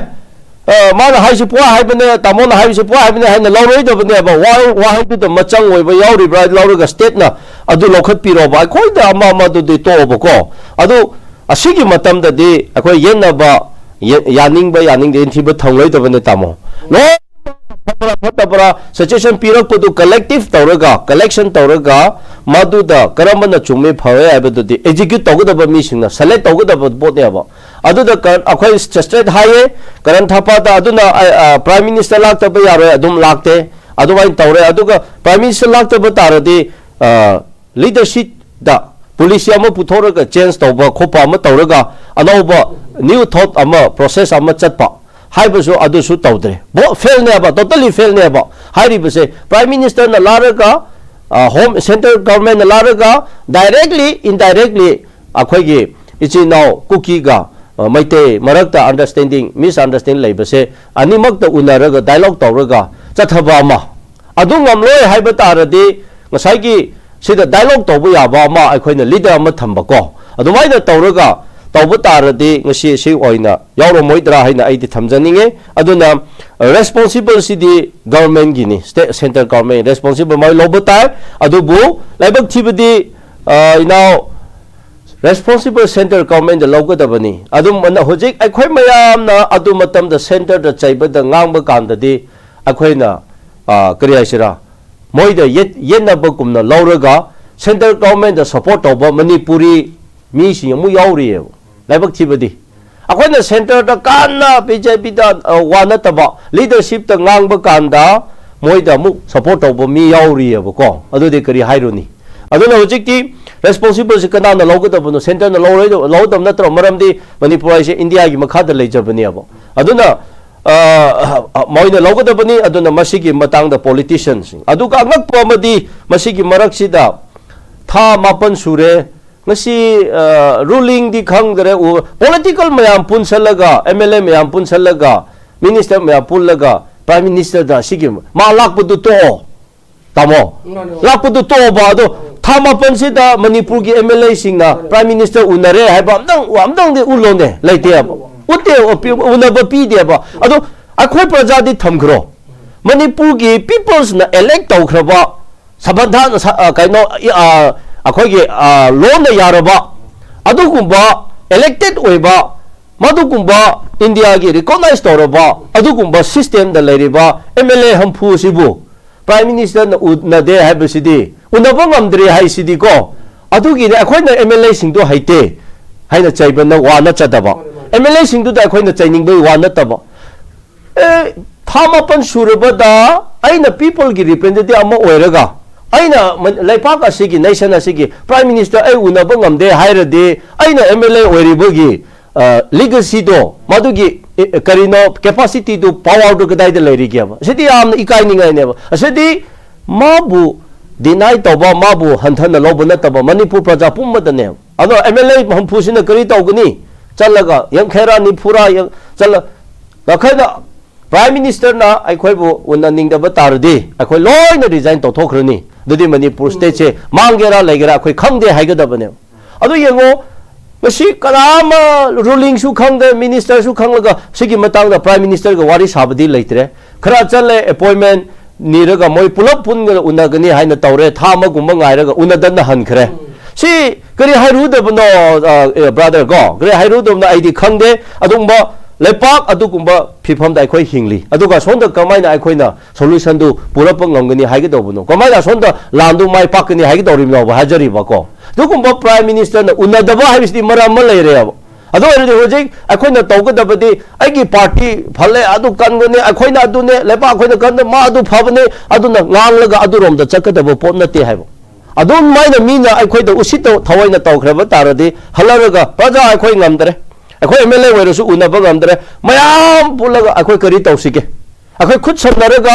ꯑ, ꯃꯥꯅ ꯍꯥꯏꯁꯤ ꯄꯨꯋꯥ ꯍꯥꯏꯕꯅꯦ, ꯇꯥꯃꯣꯅ ꯍꯥꯏꯕꯁꯤ ꯄꯨꯋꯥ ꯍꯥꯏꯕꯅꯦ ꯍꯥꯏꯅ ꯂꯧꯔꯣꯏꯗꯕꯅꯦꯕ꯫ ꯋꯥꯍꯩ, ꯋꯥꯍꯩꯗꯨꯗ ꯃꯆꯪ ꯑꯣꯏꯕ ꯌꯥꯎꯔꯤꯕ꯭ꯔꯥ ꯂꯧꯔꯒ stateꯅ ꯑꯗꯨ ꯂꯧꯈꯠꯄꯤꯔꯣꯕ꯫ ꯑꯩꯈꯣꯏꯗ ꯑꯃ ꯑꯃꯗꯨꯗꯤ ꯇꯣꯛꯑꯣꯕꯀꯣ꯫ ꯑꯗꯨ ꯑꯁꯤꯒꯤ ꯃꯇꯝꯗꯗꯤ ꯑꯩꯈꯣꯏ ꯌꯦꯠꯅꯕ, ꯌꯦ-, ꯌꯥꯅꯤꯡꯕ ꯌꯥꯅꯤꯡꯗꯦ ꯌꯦꯟꯊꯤꯕ ꯊꯝꯂꯣꯏꯗꯕꯅꯦ, ꯇꯥꯃꯣ꯫ ꯂꯣꯏ ꯐꯠꯇꯕ꯭ꯔꯥ, ꯐꯠꯇꯕ꯭ꯔꯥ, suggestion ꯄꯤꯔꯛꯄꯗꯨ collective ꯇꯧꯔꯒ, collection ꯇꯧꯔꯒ, ꯃꯗꯨꯗ ꯀꯔꯝꯕꯅ ꯆꯨꯝꯃꯤ ꯐꯔꯦ ꯍꯥꯏꯕꯗꯨꯗꯤ execute ꯇꯧꯒꯗꯕ ꯃꯤꯁꯤꯡꯅ select ꯇꯧꯒꯗꯕ ꯄꯣꯠꯅꯦꯕ꯫ ꯑꯗꯨꯗ ꯀ-, ꯑꯩꯈꯣꯏ straight ꯍꯥꯏꯌꯦ, ꯀꯔꯟ ꯊꯥꯄꯥꯗ, ꯑꯗꯨꯅ, ꯑ, ꯑ, Prime Minister ꯂꯥꯛꯇꯕ ꯌꯥꯔꯣꯏ, ꯑꯗꯨꯝ ꯂꯥꯛꯇꯦ, ꯑꯗꯨꯃꯥꯏꯅ ꯇꯧꯔꯦ꯫ ꯑꯗꯨꯒ Prime Minister ꯂꯥꯛꯇꯕ ꯇꯥꯔꯗꯤ, ꯑ, leadershipꯇ policy ꯑꯃ ꯄꯨꯊꯣꯛꯂꯒ change ꯇꯧꯕ ꯈꯣꯠꯄ ꯑꯃ ꯇꯧꯔꯒ ꯑꯅꯧꯕ new thought ꯑꯃ, process ꯑꯃ ꯆꯠꯄ ꯍꯥꯏꯕꯁꯨ ꯑꯗꯨꯁꯨ ꯇꯧꯗ꯭ꯔꯦ꯫ ꯕꯣ-, failꯅꯦꯕ, totally failꯅꯦꯕ꯫ ꯍꯥꯏꯔꯤꯕꯁꯦ Prime Ministerꯅ ꯂꯥꯛꯂꯒ, ꯑ, home, central governmentꯅ ꯂꯥꯛꯂꯒ directly, indirectly ꯑꯩꯈꯣꯏꯒꯤ ꯏꯆꯤꯟ ꯏꯅꯥꯎ ꯀꯨꯀꯤꯒ, ꯑ, ꯃꯩꯇꯩ ꯃꯔꯛꯇ understanding, misunderstanding ꯂꯩꯕꯁꯦ ꯑꯅꯤꯃꯛꯇ ꯎꯅꯔꯒ dialogue ꯇꯧꯔꯒ ꯆꯠꯊꯕ ꯑꯃ꯫ ꯑꯗꯨ ꯉꯝꯂꯣꯏ ꯍꯥꯏꯕ ꯇꯥꯔꯗꯤ ꯉꯁꯥꯏꯒꯤ ꯁꯤꯗ dialogue ꯇꯧꯕ ꯌꯥꯕ ꯑꯃ ꯑꯩꯈꯣꯏꯅ leader ꯑꯃ ꯊꯝꯕꯀꯣ, ꯑꯗꯨꯃꯥꯏꯅ ꯇꯧꯔꯒ ꯇꯧꯕ ꯇꯥꯔꯗꯤ ꯉꯁꯤ ꯁꯤ ꯑꯣꯏꯅ ꯌꯥꯎꯔꯝꯃꯣꯏꯗ꯭ꯔꯥ ꯍꯥꯏꯅ ꯑꯩꯗꯤ ꯊꯝꯖꯅꯤꯡꯉꯦ꯫ ꯑꯗꯨꯅ responsible ꯁꯤꯗꯤ governmentꯒꯤꯅꯤ, state, central government responsible ꯃꯣꯏ ꯂꯧꯕ ꯇꯥꯏ꯫ ꯑꯗꯨꯕꯨ ꯂꯥꯏꯕꯛ ꯊꯤꯕꯗꯤ, ꯑ, ꯏꯅꯥꯎ Responsible central government ꯂꯧꯒꯗꯕꯅꯤ꯫ ꯑꯗꯨꯝꯕꯅ ꯍꯧꯖꯤꯛ ꯑꯩꯈꯣꯏ ꯃꯌꯥꯝꯅ ꯑꯗꯨ ꯃꯇꯝꯗ centre ꯗ ꯆꯩꯕꯗ ꯉꯥꯡꯕ ꯀꯥꯟꯗꯗꯤ ꯑꯩꯈꯣꯏꯅ, ꯑ, ꯀꯔꯤ ꯍꯥꯏꯁꯤꯔꯥ, ꯃꯣꯏꯗ ꯌꯦꯠ-, ꯌꯦꯠꯅꯕꯒꯨꯝꯅ ꯂꯧꯔꯒ central government ꯗ support ꯇꯧꯕ ꯃꯅꯤꯄꯨꯔꯤ ꯃꯤꯁꯤꯡ ꯑꯃꯨꯛ ꯌꯥꯎꯔꯤꯑꯕ꯫ ꯂꯥꯏꯕꯛ ꯊꯤꯕꯗꯤ ꯑꯩꯈꯣꯏꯅ centre ꯗ ꯀꯟꯅ BJP ꯗ, ꯑ, ꯋꯥ ꯅꯠꯇꯕ leadership ꯇ ꯉꯥꯡꯕ ꯀꯥꯟꯗ ꯃꯣꯏꯗ ꯑꯃꯨꯛ support ꯇꯧꯕ ꯃꯤ ꯌꯥꯎꯔꯤꯑꯕꯀꯣ꯫ ꯑꯗꯨꯗꯤ ꯀꯔꯤ ꯍꯥꯏꯔꯨꯅꯤ? ꯑꯗꯨꯅ ꯍꯧꯖꯤꯛꯇꯤ responsible ꯁꯤ ꯀꯅꯥꯅ ꯂꯧꯒꯗꯕꯅꯣ? Centre ꯅ ꯂꯧꯔꯣꯏꯗ-, ꯂꯧꯒꯗꯕ ꯅꯠꯇ꯭ꯔꯣ? ꯃꯔꯝꯗꯤ ꯃꯅꯤꯄꯨꯔ ꯍꯥꯏꯁꯦ India ꯒꯤ ꯃꯈꯥꯗ ꯂꯩꯖꯕꯅꯦꯕ꯫ ꯑꯗꯨꯅ, ꯑ, ꯃꯣꯏꯅ ꯂꯧꯒꯗꯕꯅꯤ꯫ ꯑꯗꯨꯅ ꯃꯁꯤꯒꯤ ꯃꯇꯥꯡꯗ politician ꯁꯤꯡ, ꯑꯗꯨꯒ ꯑꯉꯛꯄ ꯑꯃꯗꯤ ꯃꯁꯤꯒꯤ ꯃꯔꯛꯁꯤꯗ ꯊꯥ ꯃꯥꯄꯟ ꯁꯨꯔꯦ꯫ ꯉꯁꯤ, ꯑ, ruling ꯗꯤ ꯈꯪꯗ꯭ꯔꯦ, ꯎ-, political ꯃꯌꯥꯝ ꯄꯨꯟꯁꯜꯂꯒ, MLA ꯃꯌꯥꯝ ꯄꯨꯟꯁꯜꯂꯒ, minister ꯃꯌꯥꯝ ꯄꯨꯜꯂꯒ Prime Minister ꯗ ꯁꯤꯒꯤ ꯃꯥ ꯂꯥꯛꯄꯗꯨ ꯇꯣꯛꯑꯣ, ꯇꯥꯃꯣ꯫ ꯃꯥꯅꯦ꯫ ꯂꯥꯛꯄꯗꯨ ꯇꯣꯛꯑꯣꯕ꯫ ꯑꯗꯣ ꯊꯥ ꯃꯥꯄꯟꯁꯤꯗ ꯃꯅꯤꯄꯨꯔꯒꯤ MLA ꯁꯤꯡꯅ Prime Minister ꯎꯅꯔꯦ ꯍꯥꯏꯕ ꯑꯝꯇꯪ, ꯑꯝꯇꯪꯗꯤ ꯎꯠꯂꯣꯅꯦ꯫ ꯂꯩꯇꯦꯕ꯫ ꯎꯠꯇꯦ, ꯎꯞꯄꯤ-, ꯎꯅꯕ ꯄꯤꯗꯦꯕ꯫ ꯑꯗꯣ ꯑꯩꯈꯣꯏ ꯄ꯭ꯔꯖꯥꯗꯤ ꯊꯝꯈ꯭ꯔꯣ꯫ ꯃꯅꯤꯄꯨꯔꯒꯤ peoples ꯅ elect ꯇꯧꯈ꯭ꯔꯕ ꯁꯝꯕꯟꯙ ꯁ-, ꯑ, ꯀꯩꯅꯣ, ꯏ-, ꯑ, ꯑꯩꯈꯣꯏꯒꯤ, ꯑ, ꯂꯣꯟꯅ ꯌꯥꯔꯕ ꯑꯗꯨꯒꯨꯝꯕ elected ꯑꯣꯏꯕ, ꯃꯗꯨꯒꯨꯝꯕ India ꯒꯤ recognize ꯇꯧꯔꯕ ꯑꯗꯨꯒꯨꯝꯕ system ꯗ ꯂꯩꯔꯤꯕ MLA ꯍꯝꯐꯨ ꯑꯁꯤꯕꯨ Prime Minister ꯅ ꯎꯅꯗꯦ ꯍꯥꯏꯕꯁꯤꯗꯤ, ꯎꯅꯕ ꯉꯝꯗ꯭ꯔꯦ ꯍꯥꯏꯁꯤꯗꯤꯀꯣ, ꯑꯗꯨꯒꯤꯅꯦ ꯑꯩꯈꯣꯏꯅ MLA ꯁꯤꯡꯗꯣ ꯍꯩꯇꯦ ꯍꯥꯏꯅ ꯆꯩꯕꯅ ꯋꯥ ꯅꯠꯆꯗꯕ, MLA ꯁꯤꯡꯗꯨꯗ ꯑꯩꯈꯣꯏꯅ ꯆꯩꯅꯤꯡꯕꯒꯤ ꯋꯥ ꯅꯠꯇꯕ꯫ ꯑꯦ, ꯊꯥ ꯃꯥꯄꯟ ꯁꯨꯔꯕꯗ ꯑꯩꯅ people ꯒꯤ representative ꯑꯃ ꯑꯣꯏꯔꯒ, ꯑꯩꯅ ꯃ-, ꯂꯩꯄꯥꯛ ꯑꯁꯤꯒꯤ, nation ꯑꯁꯤꯒꯤ Prime Minister ꯑꯩ ꯎꯅꯕ ꯉꯝꯗꯦ ꯍꯥꯏꯔꯗꯤ, ꯑꯩꯅ MLA ꯑꯣꯏꯔꯤꯕꯒꯤ, ꯑ, legacy ꯗꯣ, ꯃꯗꯨꯒꯤ, ꯑꯦ, ꯀꯔꯤꯅꯣ, capacity ꯗꯨ, power ꯗꯨ ꯀꯗꯥꯏꯗ ꯂꯩꯔꯤꯒꯦꯕ? ꯑꯁꯤꯗꯤ ꯌꯥꯝꯅ ꯏꯀꯥꯏꯅꯤꯡꯉꯥꯏꯅꯦꯕ꯫ ꯑꯁꯤꯗꯤ ꯃꯥꯕꯨ deny ꯇꯧꯕ, ꯃꯥꯕꯨ ꯍꯟꯊꯅ ꯂꯧꯕ ꯅꯠꯇꯕ, ꯃꯅꯤꯄꯨꯔ ꯄ꯭ꯔꯖꯥ ꯄꯨꯝꯕꯗꯅꯦꯕ꯫ ꯑꯗꯣ MLA ꯍꯝꯐꯨꯁꯤꯅ ꯀꯔꯤ ꯇꯧꯒꯅꯤ? ꯆꯠꯂꯒ ꯌꯥꯡꯈꯩꯔꯥ, ꯅꯤꯐꯨꯔꯥ ꯌꯥꯡ-, ꯆꯠꯂ-, ꯀꯈꯩꯗ Prime Minister ꯅ ꯑꯩꯈꯣꯏꯕꯨ ꯎꯅꯅꯤꯡꯗꯕ ꯇꯥꯔꯗꯤ, ꯑꯩꯈꯣꯏ ꯂꯣꯏꯅ resign ꯇꯧꯊꯣꯛꯈ꯭ꯔꯅꯤ꯫ ꯑꯗꯨꯗꯤ ꯃꯅꯤꯄꯨꯔ state ꯁꯦ ꯃꯥꯡꯒꯦꯔꯥ ꯂꯩꯒꯦꯔꯥ ꯑꯩꯈꯣꯏ ꯈꯪꯗꯦ ꯍꯥꯏꯒꯗꯕꯅꯦꯕ꯫ ꯑꯗꯨ ꯌꯦꯡꯉꯣ, ꯉꯁꯤ ꯀꯅꯥ ꯑꯃ, ruling ꯁꯨ ꯈꯪꯗꯦ, minister ꯁꯨ ꯈꯪꯂꯒ ꯁꯤꯒꯤ ꯃꯇꯥꯡꯗ Prime Minister ꯒ ꯋꯥꯔꯤ ꯁꯥꯕꯗꯤ ꯂꯩꯇ꯭ꯔꯦ꯫ ꯈꯔ ꯆꯠꯂꯦ, appointment ꯅꯤꯔꯒ ꯃꯣꯏ ꯄꯨꯂꯞ ꯄꯨꯟꯒ ꯎꯅꯒꯅꯤ ꯍꯥꯏꯅ ꯇꯧꯔꯦ, ꯊꯥ ꯑꯃꯒꯨꯝꯕ ꯉꯥꯏꯔꯒ ꯎꯅꯗꯅ ꯍꯟꯈ꯭ꯔꯦ꯫ ꯁꯤ ꯀꯔꯤ ꯍꯥꯏꯔꯨꯗꯕꯅꯣ, ꯕ꯭ꯔꯥꯗꯔ? ꯀꯣ, ꯀꯔꯤ ꯍꯥꯏꯔꯨꯗꯕꯅꯣ ꯑꯩꯗꯤ ꯈꯪꯗꯦ꯫ ꯑꯗꯨꯒꯨꯝꯕ ꯂꯩꯄꯥꯛ ꯑꯗꯨꯒꯨꯝꯕ ꯐꯤꯕꯝꯗ ꯑꯩꯈꯣꯏ ꯍꯤꯡꯂꯤ꯫ ꯑꯗꯨꯒ ꯁꯣꯝꯗ ꯀꯃꯥꯏꯅ ꯑꯩꯈꯣꯏꯅ ꯁꯣꯂꯨꯁꯟꯗꯨ ꯄꯨꯔꯛꯄ ꯉꯝꯒꯅꯤ ꯍꯥꯏꯒꯗꯧꯕꯅꯣ? ꯀꯃꯥꯏꯅ ꯁꯣꯝꯗ ꯂꯥꯟꯗꯨ ꯃꯥꯏ ꯄꯥꯛꯀꯅꯤ ꯍꯥꯏꯒꯗꯧꯔꯤꯕꯅꯣꯕ? ꯍꯥꯏꯖꯔꯤꯕꯀꯣ, ꯑꯗꯨꯒꯨꯝꯕ ꯄ꯭ꯔꯥꯏꯝ ꯃꯤꯅꯤꯁꯇꯔꯅ ꯎꯅꯗꯕ ꯍꯥꯏꯕꯁꯤꯗꯤ ꯃꯔꯝ ꯑꯃ ꯂꯩꯔꯦꯕ꯫ ꯑꯗꯨ ꯑꯣꯏꯔꯗꯤ ꯍꯧꯖꯤꯛ ꯑꯩꯈꯣꯏꯅ ꯇꯧꯒꯗꯕꯗꯤ, "ꯑꯩꯒꯤ ꯄꯥꯔꯇꯤ ꯐꯜꯂꯦ, ꯑꯗꯨ ꯀꯟꯒꯅꯤ, ꯑꯩꯈꯣꯏꯅ ꯑꯗꯨꯅꯦ, ꯂꯩꯕꯥꯛ ꯑꯩꯈꯣꯏꯅ ꯀꯟꯅ, ꯃꯥ ꯑꯗꯨ ꯐꯕꯅꯦ", ꯑꯗꯨꯅ ꯉꯥꯡꯂꯒ ꯑꯗꯨꯔꯣꯝꯗ ꯆꯠꯀꯗꯕ ꯄꯣꯠ ꯅꯠꯇꯦ ꯍꯥꯏꯕ꯫ ꯑꯗꯨꯃꯥꯏꯅ ꯃꯤꯅ ꯑꯩꯈꯣꯏꯗ ꯎꯁꯤꯠꯇ ꯊꯑꯣꯏꯅ ꯇꯧꯈ꯭ꯔꯕ ꯇꯥꯔꯗꯤ, ꯍꯜꯂꯔꯒ, "ꯄ꯭ꯔꯖꯥ, ꯑꯩꯈꯣꯏ ꯉꯝꯗ꯭ꯔꯦ, ꯑꯩꯈꯣꯏ ꯑꯦꯝ ꯑꯦꯜ ꯑꯦ ꯑꯣꯏꯔꯁꯨ ꯎꯅꯕ ꯉꯝꯗ꯭ꯔꯦ, ꯃꯌꯥꯝ ꯄꯨꯜꯂꯒ ꯑꯩꯈꯣꯏ ꯀꯔꯤ ꯇꯧꯁꯤꯒꯦ? ꯑꯩꯈꯣꯏ ꯈꯨꯠ ꯁꯝꯅꯔꯒ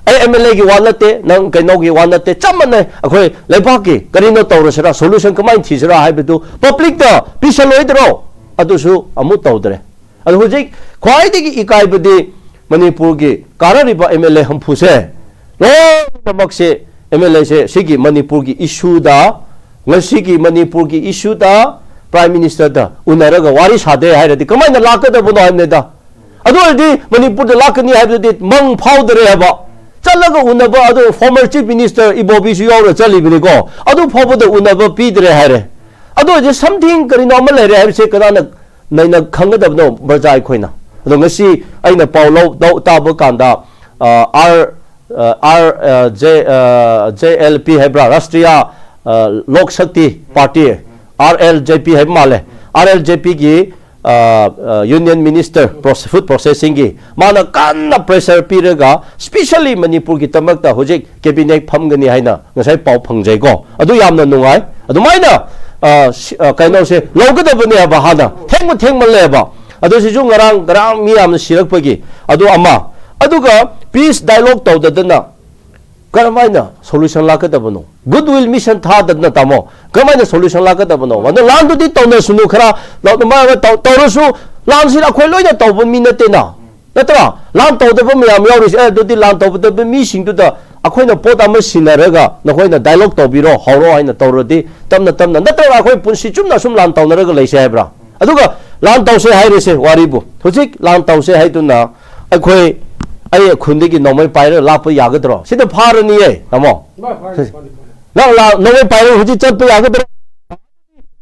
ꯑꯩ ꯑꯦꯝ ꯑꯦꯜ ꯑꯦꯒꯤ ꯋꯥ ꯅꯠꯇꯦ, ꯅꯪ ꯀꯩꯅꯣꯒꯤ ꯋꯥ ꯅꯠꯇꯦ, ꯆꯞ ꯃꯥꯟꯅꯩ, ꯑꯩꯈꯣꯏ ꯂꯩꯕꯥꯛꯀꯤ ꯀꯔꯤꯅꯣ ꯇꯧꯔꯁꯤꯔꯥ, ꯁꯣꯂꯨꯁꯟ ꯀꯃꯥꯏꯅ ꯊꯤꯁꯤꯔꯥ ꯍꯥꯏꯕꯗꯨ ꯄꯕ꯭ꯂꯤꯛꯇ ꯄꯤꯁꯜꯂꯣꯏꯗ꯭ꯔꯣ?" ꯑꯗꯨꯁꯨ ꯑꯃꯨꯛ ꯇꯧꯗ꯭ꯔꯦ꯫ ꯑꯗꯣ ꯍꯧꯖꯤꯛ ꯈ꯭ꯋꯥꯏꯗꯒꯤ ꯏꯀꯥꯏꯕꯗꯤ ꯃꯅꯤꯄꯨꯔꯒꯤ ꯀꯥꯔꯛꯂꯤꯕ ꯑꯦꯝ ꯑꯦꯜ ꯑꯦ ꯍꯨꯝꯐꯨꯁꯦ ꯂꯣꯏꯅꯃꯛꯁꯦ, ꯑꯦꯝ ꯑꯦꯜ ꯑꯦꯁꯦ ꯁꯤꯒꯤ ꯃꯅꯤꯄꯨꯔꯒꯤ ꯏꯁꯨꯗ, ꯉꯁꯤꯒꯤ ꯃꯅꯤꯄꯨꯔꯒꯤ ꯏꯁꯨꯗ ꯄ꯭ꯔꯥꯏꯝ ꯃꯤꯅꯤꯁꯇꯔꯗ ꯎꯅꯔꯒ ꯋꯥꯔꯤ ꯁꯥꯗꯦ ꯍꯥꯏꯔꯗꯤ ꯀꯃꯥꯏꯅ ꯂꯥꯛꯀꯗꯕꯅꯣ ꯍꯥꯏꯕꯅꯤꯗ꯫ ꯑꯗꯨ ꯑꯣꯏꯔꯗꯤ ꯃꯅꯤꯄꯨꯔꯗ ꯂꯥꯛꯀꯅꯤ ꯍꯥꯏꯕꯗꯨꯗꯤ ꯃꯪ ꯐꯥꯎꯗꯔꯦ ꯍꯥꯏꯕ꯫ ꯆꯠꯂꯒ ꯎꯅꯕ, ꯑꯗꯨ ꯐꯣꯔꯃꯔ ꯆꯤꯐ ꯃꯤꯅꯤꯁꯇꯔ ꯏꯕꯣꯕꯤꯁꯨ ꯌꯥꯎꯔ ꯆꯠꯂꯤꯕꯅꯤꯀꯣ, ꯑꯗꯨ ꯐꯥꯎꯕꯗ ꯎꯅꯕ ꯄꯤꯗ꯭ꯔꯦ ꯍꯥꯏꯔꯦ꯫ ꯑꯗꯨ ꯑꯣꯏꯔꯗꯤ ꯁꯝꯊꯤꯡ ꯀꯔꯤꯅꯣ ꯑꯃ ꯂꯩꯔꯦ ꯍꯥꯏꯕꯁꯦ ꯀꯅꯥꯅ ꯅꯩꯅ ꯈꯪꯒꯗꯕꯅꯣ, ꯕ꯭ꯔꯖꯥ ꯑꯩꯈꯣꯏꯅ? ꯑꯗꯣ ꯉꯁꯤ ꯑꯩꯅ ꯄꯥꯎ ꯂꯧ ꯇꯥꯕ ꯀꯥꯟꯗ, R, R, J L P ꯍꯥꯏꯕ꯭ꯔꯥ, ꯔꯥꯁꯇ꯭ꯔꯤꯌꯥ ꯂꯣꯛ ꯁꯛꯇꯤ ꯄꯥꯔꯇꯤ, ꯑꯥꯔ ꯑꯦꯜ ꯖꯦ ꯄꯤ ꯍꯥꯏꯕ ꯃꯥꯜꯂꯦ, ꯑꯥꯔ ꯑꯦꯜ ꯖꯦ ꯄꯤꯒꯤ ꯌꯨꯅꯤꯌꯟ ꯃꯤꯅꯤꯁꯇꯔ, ꯐꯨꯗ ꯄ꯭ꯔꯣꯁꯦꯁꯤꯡꯒꯤ, ꯃꯥꯅ ꯀꯟꯅ ꯄ꯭ꯔꯦꯁꯔ ꯄꯤꯔꯒ, ꯁ꯭ꯄꯤꯁꯦꯜꯂꯤ ꯃꯅꯤꯄꯨꯔꯒꯤꯗꯃꯛꯇ ꯍꯧꯖꯤꯛ ꯀꯦꯕꯤꯅꯦꯠ ꯐꯝꯒꯅꯤ ꯍꯥꯏꯅ ꯉꯁꯥꯏ ꯄꯥꯎ ꯐꯪꯖꯩꯀꯣ꯫ ꯑꯗꯨ ꯌꯥꯝꯅ ꯅꯨꯡꯉꯥꯏ꯫ ꯑꯗꯨꯃꯥꯏꯅ, ꯑ, ꯁꯤ-, ꯑ, ꯀꯩꯅꯣꯁꯦ ꯂꯧꯒꯗꯕꯅꯦꯕ ꯍꯥꯟꯅ꯫ ꯊꯦꯡꯕ ꯊꯦꯡꯃꯜꯂꯦꯕ꯫ ꯑꯗꯨ ꯁꯤꯁꯨ ꯉꯔꯥꯡ, ꯉꯔꯥꯡ ꯃꯤ ꯌꯥꯝꯅ ꯁꯤꯔꯛꯄꯒꯤ ꯑꯗꯨ ꯑꯃ꯫ ꯑꯗꯨꯒ ꯄꯤꯁ ꯗꯥꯏꯂꯣꯒ ꯇꯧꯗꯗꯅ ꯀꯔꯝꯍꯥꯏꯅ ꯁꯣꯂꯨꯁꯟ ꯂꯥꯛꯀꯗꯕꯅꯣ? ꯒꯨꯗ ꯋꯤꯜ ꯃꯤꯁꯟ ꯊꯥꯗꯗꯅ, ꯇꯥꯃꯣ, ꯀꯔꯝꯍꯥꯏꯅ ꯁꯣꯂꯨꯁꯟ ꯂꯥꯛꯀꯗꯕꯅꯣ? ꯑꯗꯣ ꯂꯥꯟꯗꯨꯗꯤ ꯇꯧꯅꯁꯅꯨ, ꯈꯔ ꯂꯥꯎ-, ꯃꯥ-, ꯃꯥ-, ꯇꯧ-, ꯇꯧꯔꯁꯨ, ꯂꯥꯟꯁꯤ ꯑꯩꯈꯣꯏ ꯂꯣꯏꯅ ꯇꯧꯕ ꯃꯤ ꯅꯠꯇꯦꯅ, ꯅꯠꯇ꯭ꯔꯥ? ꯂꯥꯟ ꯇꯧꯗꯕ ꯃꯌꯥꯝ ꯌꯥꯎꯔꯤꯁꯦ, ꯑꯦ, ꯑꯗꯨꯗꯤ ꯂꯥꯟ ꯇꯧꯗꯕ ꯃꯤꯁꯤꯡꯗꯨꯗ ꯑꯩꯈꯣꯏꯅ ꯄꯣꯠ ꯑꯃ ꯁꯤꯟꯅꯔꯒ ꯅꯈꯣꯏꯅ ꯗꯥꯏꯂꯣꯒ ꯇꯧꯕꯤꯔꯣ, ꯍꯧꯔꯣ ꯍꯥꯏꯅ ꯇꯧꯔꯗꯤ, ꯇꯞꯅ ꯇꯞꯅ, ꯅꯠꯇ꯭ꯔꯒ ꯑꯩꯈꯣꯏ ꯄꯨꯟꯁꯤ ꯆꯨꯞꯅ ꯁꯨꯝ ꯂꯥꯟ ꯇꯧꯅꯔꯒ ꯂꯩꯁꯦ ꯍꯥꯏꯕ꯭ꯔꯥ? ꯑꯗꯨꯒ ꯂꯥꯟ ꯇꯧꯁꯦ ꯍꯥꯏꯔꯤꯁꯦ, ꯋꯥꯔꯤꯕꯨ, ꯍꯧꯖꯤꯛ ꯂꯥꯟ ꯇꯧꯁꯦ ꯍꯥꯏꯗꯨꯅ ꯑꯩꯈꯣꯏ, ꯑꯩ ꯈꯨꯟꯗꯒꯤ ꯅꯣꯡꯃꯩ ꯄꯥꯏꯔꯒ ꯂꯥꯛꯄ ꯌꯥꯒꯗ꯭ꯔꯣ? ꯁꯤꯗ ꯐꯥꯔꯅꯤꯌꯦ, ꯇꯥꯃꯣ꯫ ꯚꯥꯏ, ꯐꯥꯔꯅꯤ, ꯐꯥꯔꯅꯤ, ꯐꯥꯔꯅꯤ꯫ ꯅꯪ ꯂꯥꯛ ꯅꯣꯡꯃꯩ ꯄꯥꯏꯔꯒ ꯍꯧꯖꯤꯛ ꯆꯠꯄ ꯌꯥꯒꯗ꯭ꯔꯥ?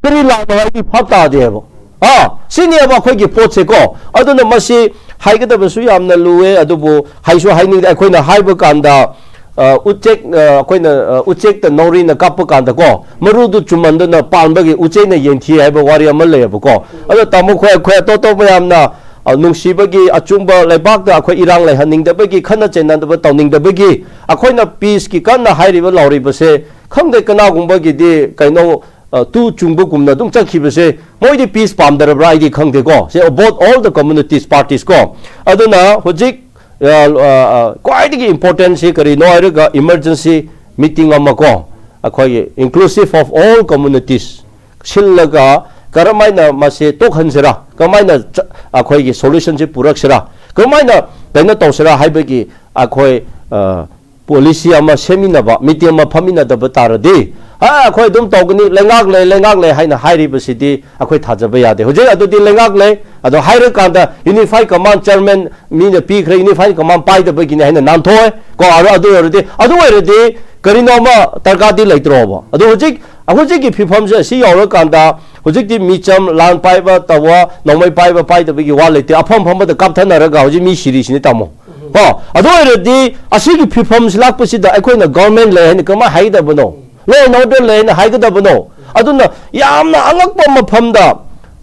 ꯀꯔꯤ ꯂꯥꯛꯅꯣ ꯍꯥꯏꯗꯤ ꯚꯥꯞ ꯇꯥꯗꯦꯕ꯫ ꯑꯥ, ꯁꯤꯅꯦꯕ ꯑꯩꯈꯣꯏꯒꯤ ꯄꯣꯠꯁꯦꯀꯣ꯫ ꯑꯗꯨꯅ ꯃꯁꯤ ꯍꯥꯏꯒꯗꯕꯁꯨ ꯌꯥꯝꯅ ꯂꯨꯑꯦ, ꯑꯗꯨꯕꯨ ꯍꯥꯏꯁꯨ ꯍꯥꯏꯅꯤꯡꯗꯦ꯫ ꯑꯩꯈꯣꯏꯅ ꯍꯥꯏꯕ ꯀꯥꯟꯗ, ꯑ, ꯎꯆꯦꯛ, ꯑ, ꯑꯩꯈꯣꯏꯅ, ꯑ, ꯎꯆꯦꯛꯇ ꯅꯥꯎꯔꯤꯅ ꯀꯥꯞꯄ ꯀꯥꯟꯗꯀꯣ, ꯃꯔꯨꯗꯨ ꯆꯨꯝꯃꯟꯗꯅ ꯄꯥꯟꯕꯒꯤ ꯎꯆꯦꯛꯅ ꯌꯦꯟꯊꯤ ꯍꯥꯏꯕ ꯋꯥꯔꯤ ꯑꯃ ꯂꯩꯌꯦꯕꯀꯣ꯫ ꯑꯗꯣ ꯇꯥꯃꯣ ꯈꯣꯏ, ꯑꯩꯈꯣꯏ ꯑꯇꯣꯞ ꯑꯇꯣꯞꯄ ꯌꯥꯝꯅ, ꯑ, ꯅꯨꯡꯁꯤꯕꯒꯤ ꯑꯆꯨꯝꯕ ꯂꯩꯕꯥꯛꯇ ꯑꯩꯈꯣꯏ ꯏꯔꯥꯡ ꯂꯩꯍꯟꯅꯤꯡꯗꯕꯒꯤ, ꯈꯠꯅ ꯆꯩꯅꯗꯕ ꯇꯧꯅꯤꯡꯗꯕꯒꯤ, ꯑꯩꯈꯣꯏꯅ ꯄꯤꯁꯀꯤ ꯀꯟꯅ ꯍꯥꯏꯔꯤꯕ ꯂꯥꯎꯔꯤꯕꯁꯦ, ꯈꯪꯗꯦ, ꯀꯅꯥꯒꯨꯝꯕꯒꯤꯗꯤ ꯀꯩꯅꯣ, ꯑ, ꯇꯨ ꯆꯨꯡꯕꯒꯨꯝꯅ ꯑꯗꯨꯝ ꯆꯠꯈꯤꯕꯁꯦ, ꯃꯣꯏꯗꯤ ꯄꯤꯁ ꯄꯥꯝꯗꯔꯕ꯭ꯔꯥ ꯑꯩꯗꯤ ꯈꯪꯗꯦꯀꯣ꯫ ꯁꯦ, both all the communities parties ꯀꯣ꯫ ꯑꯗꯨꯅ ꯍꯧꯖꯤꯛ, ꯑ, ꯑ, ꯑ, ꯈ꯭ꯋꯥꯏꯗꯒꯤ important ꯁꯤ ꯀꯔꯤꯅꯣ ꯍꯥꯏꯔꯒ, emergency meeting ꯑꯃ ꯀꯣ, ꯑꯩꯈꯣꯏꯒꯤ inclusive of all communities ꯁꯤꯜꯂꯒ, ꯀꯔꯝꯍꯥꯏꯅ ꯃꯁꯤ ꯇꯣꯛꯍꯟꯁꯤꯔꯥ, ꯀꯔꯝꯍꯥꯏꯅ ꯆ-, ꯑꯩꯈꯣꯏꯒꯤ solution ꯁꯤ ꯄꯨꯔꯛꯁꯤꯔꯥ, ꯀꯔꯝꯍꯥꯏꯅ ꯀꯩꯅꯣ ꯇꯧꯁꯤꯔꯥ ꯍꯥꯏꯕꯒꯤ ꯑꯩꯈꯣꯏ, ꯑ, policy ꯑꯃ ꯁꯦꯝꯃꯤꯟꯅꯕ, meeting ꯑꯃ ꯐꯝꯃꯤꯟꯅꯗꯕ ꯇꯥꯔꯗꯤ, "ꯑ, ꯑꯩꯈꯣꯏ ꯑꯗꯨꯝ ꯇꯧꯒꯅꯤ, ꯂꯩꯉꯥꯛ ꯂꯩ, ꯂꯩꯉꯥꯛ ꯂꯩ" ꯍꯥꯏꯅ ꯍꯥꯏꯔꯤꯕꯁꯤꯗꯤ ꯑꯩꯈꯣꯏ ꯊꯥꯖꯕ ꯌꯥꯗꯦ꯫ ꯍꯧꯖꯤꯛ ꯑꯗꯨꯗꯤ ꯂꯩꯉꯥꯛ ꯂꯩ, ꯑꯗꯣ ꯍꯥꯏꯔꯀꯥꯟꯗ unified command chairman ꯃꯤꯅ ꯄꯤꯈ꯭ꯔꯦ, unified command ꯄꯥꯏꯗꯕꯒꯤꯅꯤ ꯍꯥꯏꯅ ꯅꯥꯟꯊꯣꯛꯑꯦ ꯀꯣ꯫ ꯑꯗꯣ ꯑꯗꯨ ꯑꯣꯏꯔꯗꯤ, ꯑꯗꯨ ꯑꯣꯏꯔꯗꯤ ꯀꯔꯤꯅꯣ ꯑꯃ ꯗꯔꯀꯥꯔꯗꯤ ꯂꯩꯇ꯭ꯔꯣꯕ? ꯑꯗꯣ ꯍꯧꯖꯤꯛ, ꯍꯧꯖꯤꯛꯀꯤ ꯐꯤꯕꯝꯁꯦ ꯑꯁꯤ ꯌꯧꯔꯀꯥꯟꯗ, ꯍꯧꯖꯤꯛꯇꯤ ꯃꯤꯆꯝ, ꯂꯥꯟ ꯄꯥꯏꯕ ꯇꯧꯕ, ꯅꯣꯡꯃꯩ ꯄꯥꯏꯕ ꯄꯥꯏꯗꯕꯒꯤ ꯋꯥ ꯂꯩꯇꯦ꯫ ꯑꯐꯝ ꯐꯝꯕꯗ ꯀꯥꯞꯊꯅꯔꯒ ꯍꯧꯖꯤꯛ ꯃꯤ ꯁꯤꯔꯤꯁꯤꯅꯤ, ꯇꯥꯃꯣ꯫ ꯀꯣ, ꯑꯗꯨ ꯑꯣꯏꯔꯗꯤ ꯑꯁꯤꯒꯤ ꯐꯤꯕꯝꯁꯤ ꯂꯥꯛꯄꯁꯤꯗ ꯑꯩꯈꯣꯏꯅ government ꯂꯩ ꯍꯥꯏꯅ ꯀꯃꯥꯏꯅ ꯍꯥꯏꯒꯗꯕꯅꯣ? Law and order ꯂꯩ ꯍꯥꯏꯅ ꯍꯥꯏꯒꯗꯕꯅꯣ? ꯑꯗꯨꯅ ꯌꯥꯝꯅ ꯑꯉꯛꯄ ꯃꯐꯝꯗ,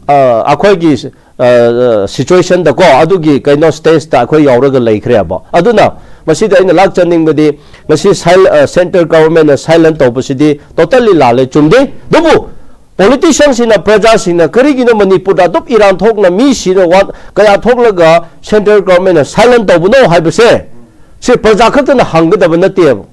ꯑ, ꯑꯩꯈꯣꯏꯒꯤ, ꯑ, situationꯗꯀꯣ, ꯑꯗꯨꯒꯤ ꯀꯩꯅꯣ stageꯇ ꯑꯩꯈꯣꯏ ꯌꯧꯔꯒ ꯂꯩꯈ꯭ꯔꯦꯕ꯫ ꯑꯗꯨꯅ ꯃꯁꯤꯗ ꯑꯩꯅ ꯂꯥꯛꯆꯅꯤꯡꯕꯗꯤ, ꯃꯁꯤ sil-, ꯑ, central governmentꯅ silent ꯇꯧꯕꯁꯤꯗꯤ totally ꯂꯥꯜꯂꯦ, ꯆꯨꯝꯗꯦ꯫ ꯑꯗꯨꯕꯨ politicianꯁꯤꯡꯅ, ꯄ꯭ꯔꯖꯥꯁꯤꯡꯅ ꯀꯔꯤꯒꯤꯅꯣ ꯃꯅꯤꯄꯨꯔꯗ ꯑꯗꯨꯛ ꯏꯔꯥꯡ ꯊꯣꯛꯅ ꯃꯤ ꯁꯤꯅ ꯋꯥ-, ꯀꯌꯥ ꯊꯣꯛꯂꯒ central governmentꯅ silent ꯇꯧꯕꯅꯣ ꯍꯥꯏꯕꯁꯦ, ꯁꯤ ꯄ꯭ꯔꯖꯥ ꯈꯛꯇꯅ ꯍꯪꯒꯗꯕ ꯅꯠꯇꯦꯕ꯫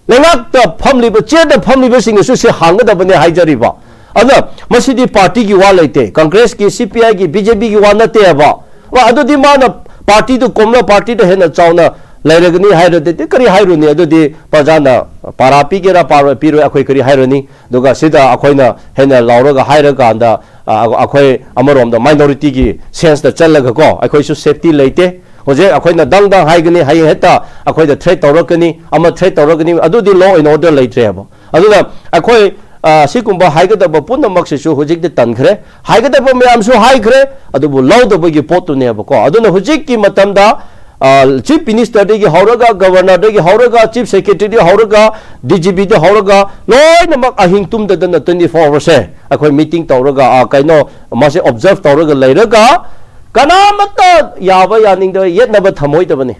ꯂꯩꯉꯥꯛꯇ ꯐꯝꯂꯤꯕ, chairꯗ ꯐꯝꯂꯤꯕꯁꯤꯡꯅꯁꯨ ꯁꯤ ꯍꯪꯒꯗꯕꯅꯦ ꯍꯥꯏꯖꯔꯤꯕ꯫ ꯑꯗꯨꯅ ꯃꯁꯤꯗꯤ partyꯒꯤ ꯋꯥ ꯂꯩꯇꯦ, Congressꯀꯤ, CPIꯒꯤ, BJPꯒꯤ ꯋꯥ ꯅꯠꯇꯦꯕ꯫ ꯋꯥ ꯑꯗꯨꯗꯤ ꯃꯥꯅ partyꯗꯨ ꯀꯣꯝꯂ partyꯗ ꯍꯦꯟꯅ ꯆꯥꯎꯅ ꯂꯩꯔꯒꯅꯤ ꯍꯥꯏꯔꯗꯤ ꯀꯔꯤ ꯍꯥꯏꯔꯨꯅꯤ? ꯑꯗꯨꯗꯤ ꯄ꯭ꯔꯖꯥꯅ ꯄꯥꯔꯥ ꯄꯤꯒꯦꯔꯥ ꯄꯥꯔꯣꯏ, ꯄꯤꯔꯣꯏ, ꯑꯩꯈꯣꯏ ꯀꯔꯤ ꯍꯥꯏꯔꯨꯅꯤ? ꯑꯗꯨꯒ ꯁꯤꯗ ꯑꯩꯈꯣꯏꯅ ꯍꯦꯟꯅ ꯂꯥꯎꯔꯒ ꯍꯥꯏꯔꯀꯥꯟꯗ, ꯑ, ꯑꯩꯈꯣꯏ ꯑꯃꯔꯣꯝꯗ minorityꯒꯤ senseꯇ ꯆꯠꯂꯒꯀꯣ, ꯑꯩꯈꯣꯏꯁꯨ safety ꯂꯩꯇꯦ, ꯍꯧꯖꯤꯛ ꯑꯩꯈꯣꯏꯅ ꯗꯪ ꯗꯪ ꯍꯥꯏꯒꯅꯤ, ꯍꯌꯦꯡ ꯍꯦꯛꯇ ꯑꯩꯈꯣꯏꯗ threat ꯇꯧꯔꯛꯀꯅꯤ, ꯑꯃ threat ꯇꯧꯔꯛꯀꯅꯤ, ꯑꯗꯨꯗꯤ law and order ꯂꯩꯇ꯭ꯔꯦꯕ꯫ ꯑꯗꯨꯅ ꯑꯩꯈꯣꯏ, ꯑ, ꯁꯤꯒꯨꯝꯕ ꯍꯥꯏꯒꯗꯕ ꯄꯨꯝꯅꯃꯛꯁꯤꯁꯨ ꯍꯧꯖꯤꯛꯇꯤ ꯇꯟꯈ꯭ꯔꯦ꯫ ꯍꯥꯏꯒꯗꯕ ꯃꯌꯥꯝꯁꯨ ꯍꯥꯏꯈ꯭ꯔꯦ, ꯑꯗꯨꯕꯨ ꯂꯧꯗꯕꯒꯤ ꯄꯣꯠꯇꯨꯅꯦꯕꯀꯣ꯫ ꯑꯗꯨꯅ ꯍꯧꯖꯤꯛꯀꯤ ꯃꯇꯝꯗ, ꯑ, Chief Ministerꯗꯒꯤ ꯍꯧꯔꯒ, Governorꯗꯒꯤ ꯍꯧꯔꯒ, Chief Secretaryꯗꯒꯤ ꯍꯧꯔꯒ, DGPꯗꯒꯤ ꯍꯧꯔꯒ, ꯂꯣꯏꯅꯃꯛ ꯑꯍꯤꯡ ꯇꯨꯝꯗꯗꯅ twenty four hoursꯁꯦ ꯑꯩꯈꯣꯏ meeting ꯇꯧꯔꯒ, ꯑ, ꯀꯩꯅꯣ, ꯃꯥꯁꯦ observe ꯇꯧꯔꯒ ꯂꯩꯔꯒ, ꯀꯅꯥꯃꯠꯇ ꯌꯥꯕ ꯌꯥꯅꯤꯡꯗꯕ, ꯌꯦꯠꯅꯕ ꯊꯝꯃꯣꯏꯗꯕꯅꯤ꯫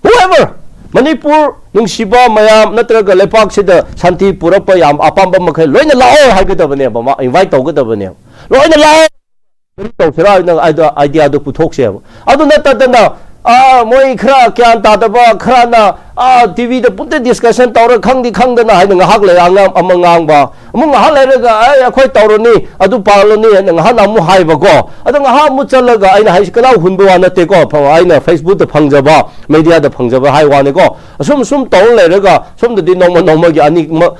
Whoever, ꯃꯅꯤꯄꯨꯔ ꯅꯨꯡꯁꯤꯕ ꯃꯌꯥꯝ ꯅꯠꯇ꯭ꯔꯒ ꯂꯩꯄꯥꯛꯁꯤꯗ ꯁꯥꯟꯇꯤ ꯄꯨꯔꯛꯄ ꯌꯥꯝ ꯑꯄꯥꯝꯕ ꯃꯈꯩ ꯂꯣꯏꯅ ꯂꯥꯛꯑꯣ ꯍꯥꯏꯒꯗꯕꯅꯦꯕ, ꯃꯥ invite ꯇꯧꯒꯗꯕꯅꯦꯕ, ꯂꯣꯏꯅ ꯂꯥꯛꯑꯣ꯫ ꯀꯔꯤ ꯇꯧꯁꯤꯔꯥ ꯍꯥꯏꯅ ꯑꯥꯏꯗꯤꯌꯥꯗꯨ ꯄꯨꯊꯣꯛꯁꯦꯕ꯫ ꯑꯗꯨ ꯅꯠꯇꯗꯅ, ꯑꯥ, ꯃꯣꯏ ꯈꯔ ꯒ꯭ꯌꯥꯟ ꯇꯥꯗꯕ ꯈꯔꯅ, ꯑꯥ, TVꯗ ꯄꯨꯟꯇ discussion ꯇꯧꯔ ꯈꯪꯗꯤ ꯈꯪꯗꯅ ꯍꯥꯏꯅ ꯉꯥꯏꯍꯥꯛ ꯂꯩꯔ ꯑꯉꯥꯡ ꯑꯃ ꯉꯥꯡꯕ, ꯑꯃꯨꯛ ꯉꯥꯏꯍꯥꯛ ꯂꯩꯔꯒ, "ꯑꯩ, ꯑꯩꯈꯣꯏ ꯇꯧꯔꯅꯤ, ꯑꯗꯨ ꯄꯥꯜꯂꯅꯤ" ꯍꯥꯏꯅ ꯉꯥꯏꯍꯥꯛꯅ ꯑꯃꯨꯛ ꯍꯥꯏꯕꯀꯣ꯫ ꯑꯗꯣ ꯉꯥꯏꯍꯥꯛ ꯑꯃꯨꯛ ꯆꯠꯂꯒ, ꯑꯩꯅ ꯍꯥꯏꯁꯤ ꯀꯅꯥ ꯍꯨꯟꯕ ꯋꯥ ꯅꯠꯇꯦꯀꯣ, ꯑꯩꯅ Facebookꯇ ꯐꯪꯖꯕ, mediaꯗ ꯐꯪꯖꯕ ꯍꯥꯏ ꯋꯥꯅꯤꯀꯣ꯫ ꯑꯁꯨꯝ, ꯁꯨꯝ ꯇꯧꯔ ꯂꯩꯔꯒ ꯁꯣꯝꯗꯗꯤ ꯅꯣꯡꯃ ꯅꯣꯡꯃꯒꯤ ꯑꯅꯤꯃꯛ,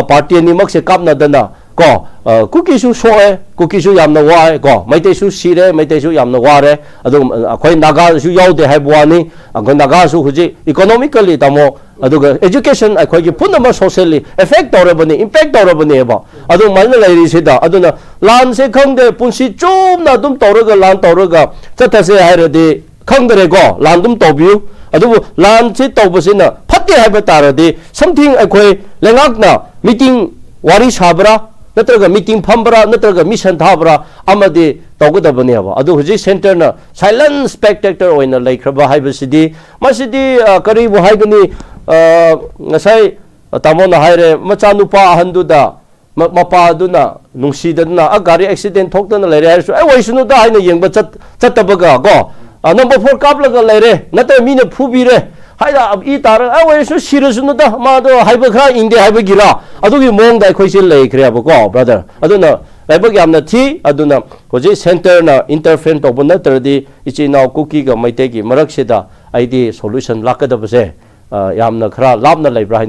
party ꯑꯅꯤꯃꯛꯁꯦ ꯀꯥꯞꯅꯗꯅ ꯀꯣ, ꯑ, ꯀꯨꯀꯤꯁꯨ ꯁꯣꯛꯑꯦ, ꯀꯨꯀꯤꯁꯨ ꯌꯥꯝꯅ ꯋꯥꯏ ꯀꯣ, ꯃꯩꯇꯩꯁꯨ ꯁꯤꯔꯦ, ꯃꯩꯇꯩꯁꯨ ꯌꯥꯝꯅ ꯋꯥꯔꯦ꯫ ꯑꯗꯨ, ꯑ, ꯑꯩꯈꯣꯏ ꯅꯥꯒꯥꯁꯨ ꯌꯥꯎꯗꯦ ꯍꯥꯏꯕ ꯋꯥꯅꯤ꯫ ꯑꯩꯈꯣꯏ ꯅꯥꯒꯥꯁꯨ ꯍꯧꯖꯤꯛ economically, ꯇꯥꯃꯣ, ꯑꯗꯨꯒ education ꯑꯩꯈꯣꯏꯒꯤ ꯄꯨꯝꯅꯃꯛ socially affect ꯇꯧꯔꯕꯅꯤ, impact ꯇꯧꯔꯕꯅꯦꯕ꯫ ꯑꯗꯨꯃꯥꯏꯅ ꯂꯩꯔꯤꯁꯤꯗ, ꯑꯗꯨꯅ ꯂꯥꯟꯁꯦ ꯈꯪꯗꯦ, ꯄꯨꯟꯁꯤ ꯆꯨꯝꯅ ꯑꯗꯨꯝ ꯇꯧꯔꯒ, ꯂꯥꯟ ꯇꯧꯔꯒ ꯆꯠꯊꯁꯦ ꯍꯥꯏꯔꯗꯤ ꯈꯪꯗꯔꯦꯀꯣ, ꯂꯥꯟ ꯑꯗꯨꯝ ꯇꯧꯕꯤꯌꯨ꯫ ꯑꯗꯨꯕꯨ ꯂꯥꯟꯁꯤ ꯇꯧꯕꯁꯤꯅ ꯐꯠꯇꯦ ꯍꯥꯏꯕ ꯇꯥꯔꯗꯤ, something ꯑꯩꯈꯣꯏ ꯂꯩꯉꯥꯛꯅ meeting, ꯋꯥꯔꯤ ꯁꯥꯕ꯭ꯔꯥ, ꯅꯠꯇ꯭ꯔꯒ meeting ꯐꯝꯕ꯭ꯔꯥ, ꯅꯠꯇ꯭ꯔꯒ mission ꯊꯥꯕ꯭ꯔꯥ, ꯑꯃꯗꯤ ꯇꯧꯒꯗꯕꯅꯦꯕ꯫ ꯑꯗꯨ ꯍꯧꯖꯤꯛ centreꯅ silent spectator ꯑꯣꯏꯅ ꯂꯩꯈ꯭ꯔꯕ ꯍꯥꯏꯕꯁꯤꯗꯤ, ꯃꯁꯤꯗꯤ, ꯑ, ꯀꯔꯤꯕꯨ ꯍꯥꯏꯒꯅꯤ? ꯑ, ꯉꯁꯥꯏ ꯇꯥꯃꯣꯅ ꯍꯥꯏꯔꯦ, ꯃꯆꯥꯅꯨꯄꯥ ꯑꯍꯟꯗꯨꯗ ꯃ-, ꯃꯄꯥꯗꯨꯅ ꯅꯨꯡꯁꯤꯗꯗꯅ, "ꯑ, ꯒꯥꯔꯤ accident ꯊꯣꯛꯇꯅ ꯂꯩꯔꯦ" ꯍꯥꯏꯔꯁꯨ, "ꯑꯦ, ꯑꯣꯏꯁꯅꯨꯗ" ꯍꯥꯏꯅ ꯌꯦꯡꯕ ꯆꯠ-, ꯆꯠꯇꯕꯒ ꯀꯣ, "ꯑ, number four ꯀꯥꯞꯂꯒ ꯂꯩꯔꯦ, ꯅꯠꯇ꯭ꯔꯒ ꯃꯤꯅ ꯐꯨꯕꯤꯔꯦ" ꯍꯥꯏꯅ ꯏ ꯇꯥꯔꯒ, "ꯑꯦ, ꯑꯣꯏꯔꯁꯨ ꯁꯤꯔꯁꯅꯨꯗ, ꯃꯥꯗꯣ ꯍꯥꯏꯕ ꯈꯔ ꯏꯟꯗꯦ" ꯍꯥꯏꯕꯒꯤꯔ, ꯑꯗꯨꯒꯤ ꯃꯑꯣꯡꯗ ꯑꯩꯈꯣꯏꯁꯦ ꯂꯩꯈ꯭ꯔꯦꯕꯀꯣ, brother꯫ ꯑꯗꯨꯅ ꯂꯥꯏꯕꯛ ꯌꯥꯝꯅ ꯊꯤ꯫ ꯑꯗꯨꯅ ꯍꯧꯖꯤꯛ centreꯅ intervene ꯇꯧꯕ ꯅꯠꯇ꯭ꯔꯗꯤ, ꯏꯆꯤꯟ ꯏꯅꯥꯎ ꯀꯨꯀꯤꯒ ꯃꯩꯇꯩꯒꯤ ꯃꯔꯛꯁꯤꯗ ꯑꯩꯗꯤ solution ꯂꯥꯛꯀꯗꯕꯁꯦ, ꯑ, ꯌꯥꯝꯅ ꯈꯔ ꯂꯥꯞꯅ ꯂꯩꯕ꯭ꯔꯥ ꯍꯥꯏꯅ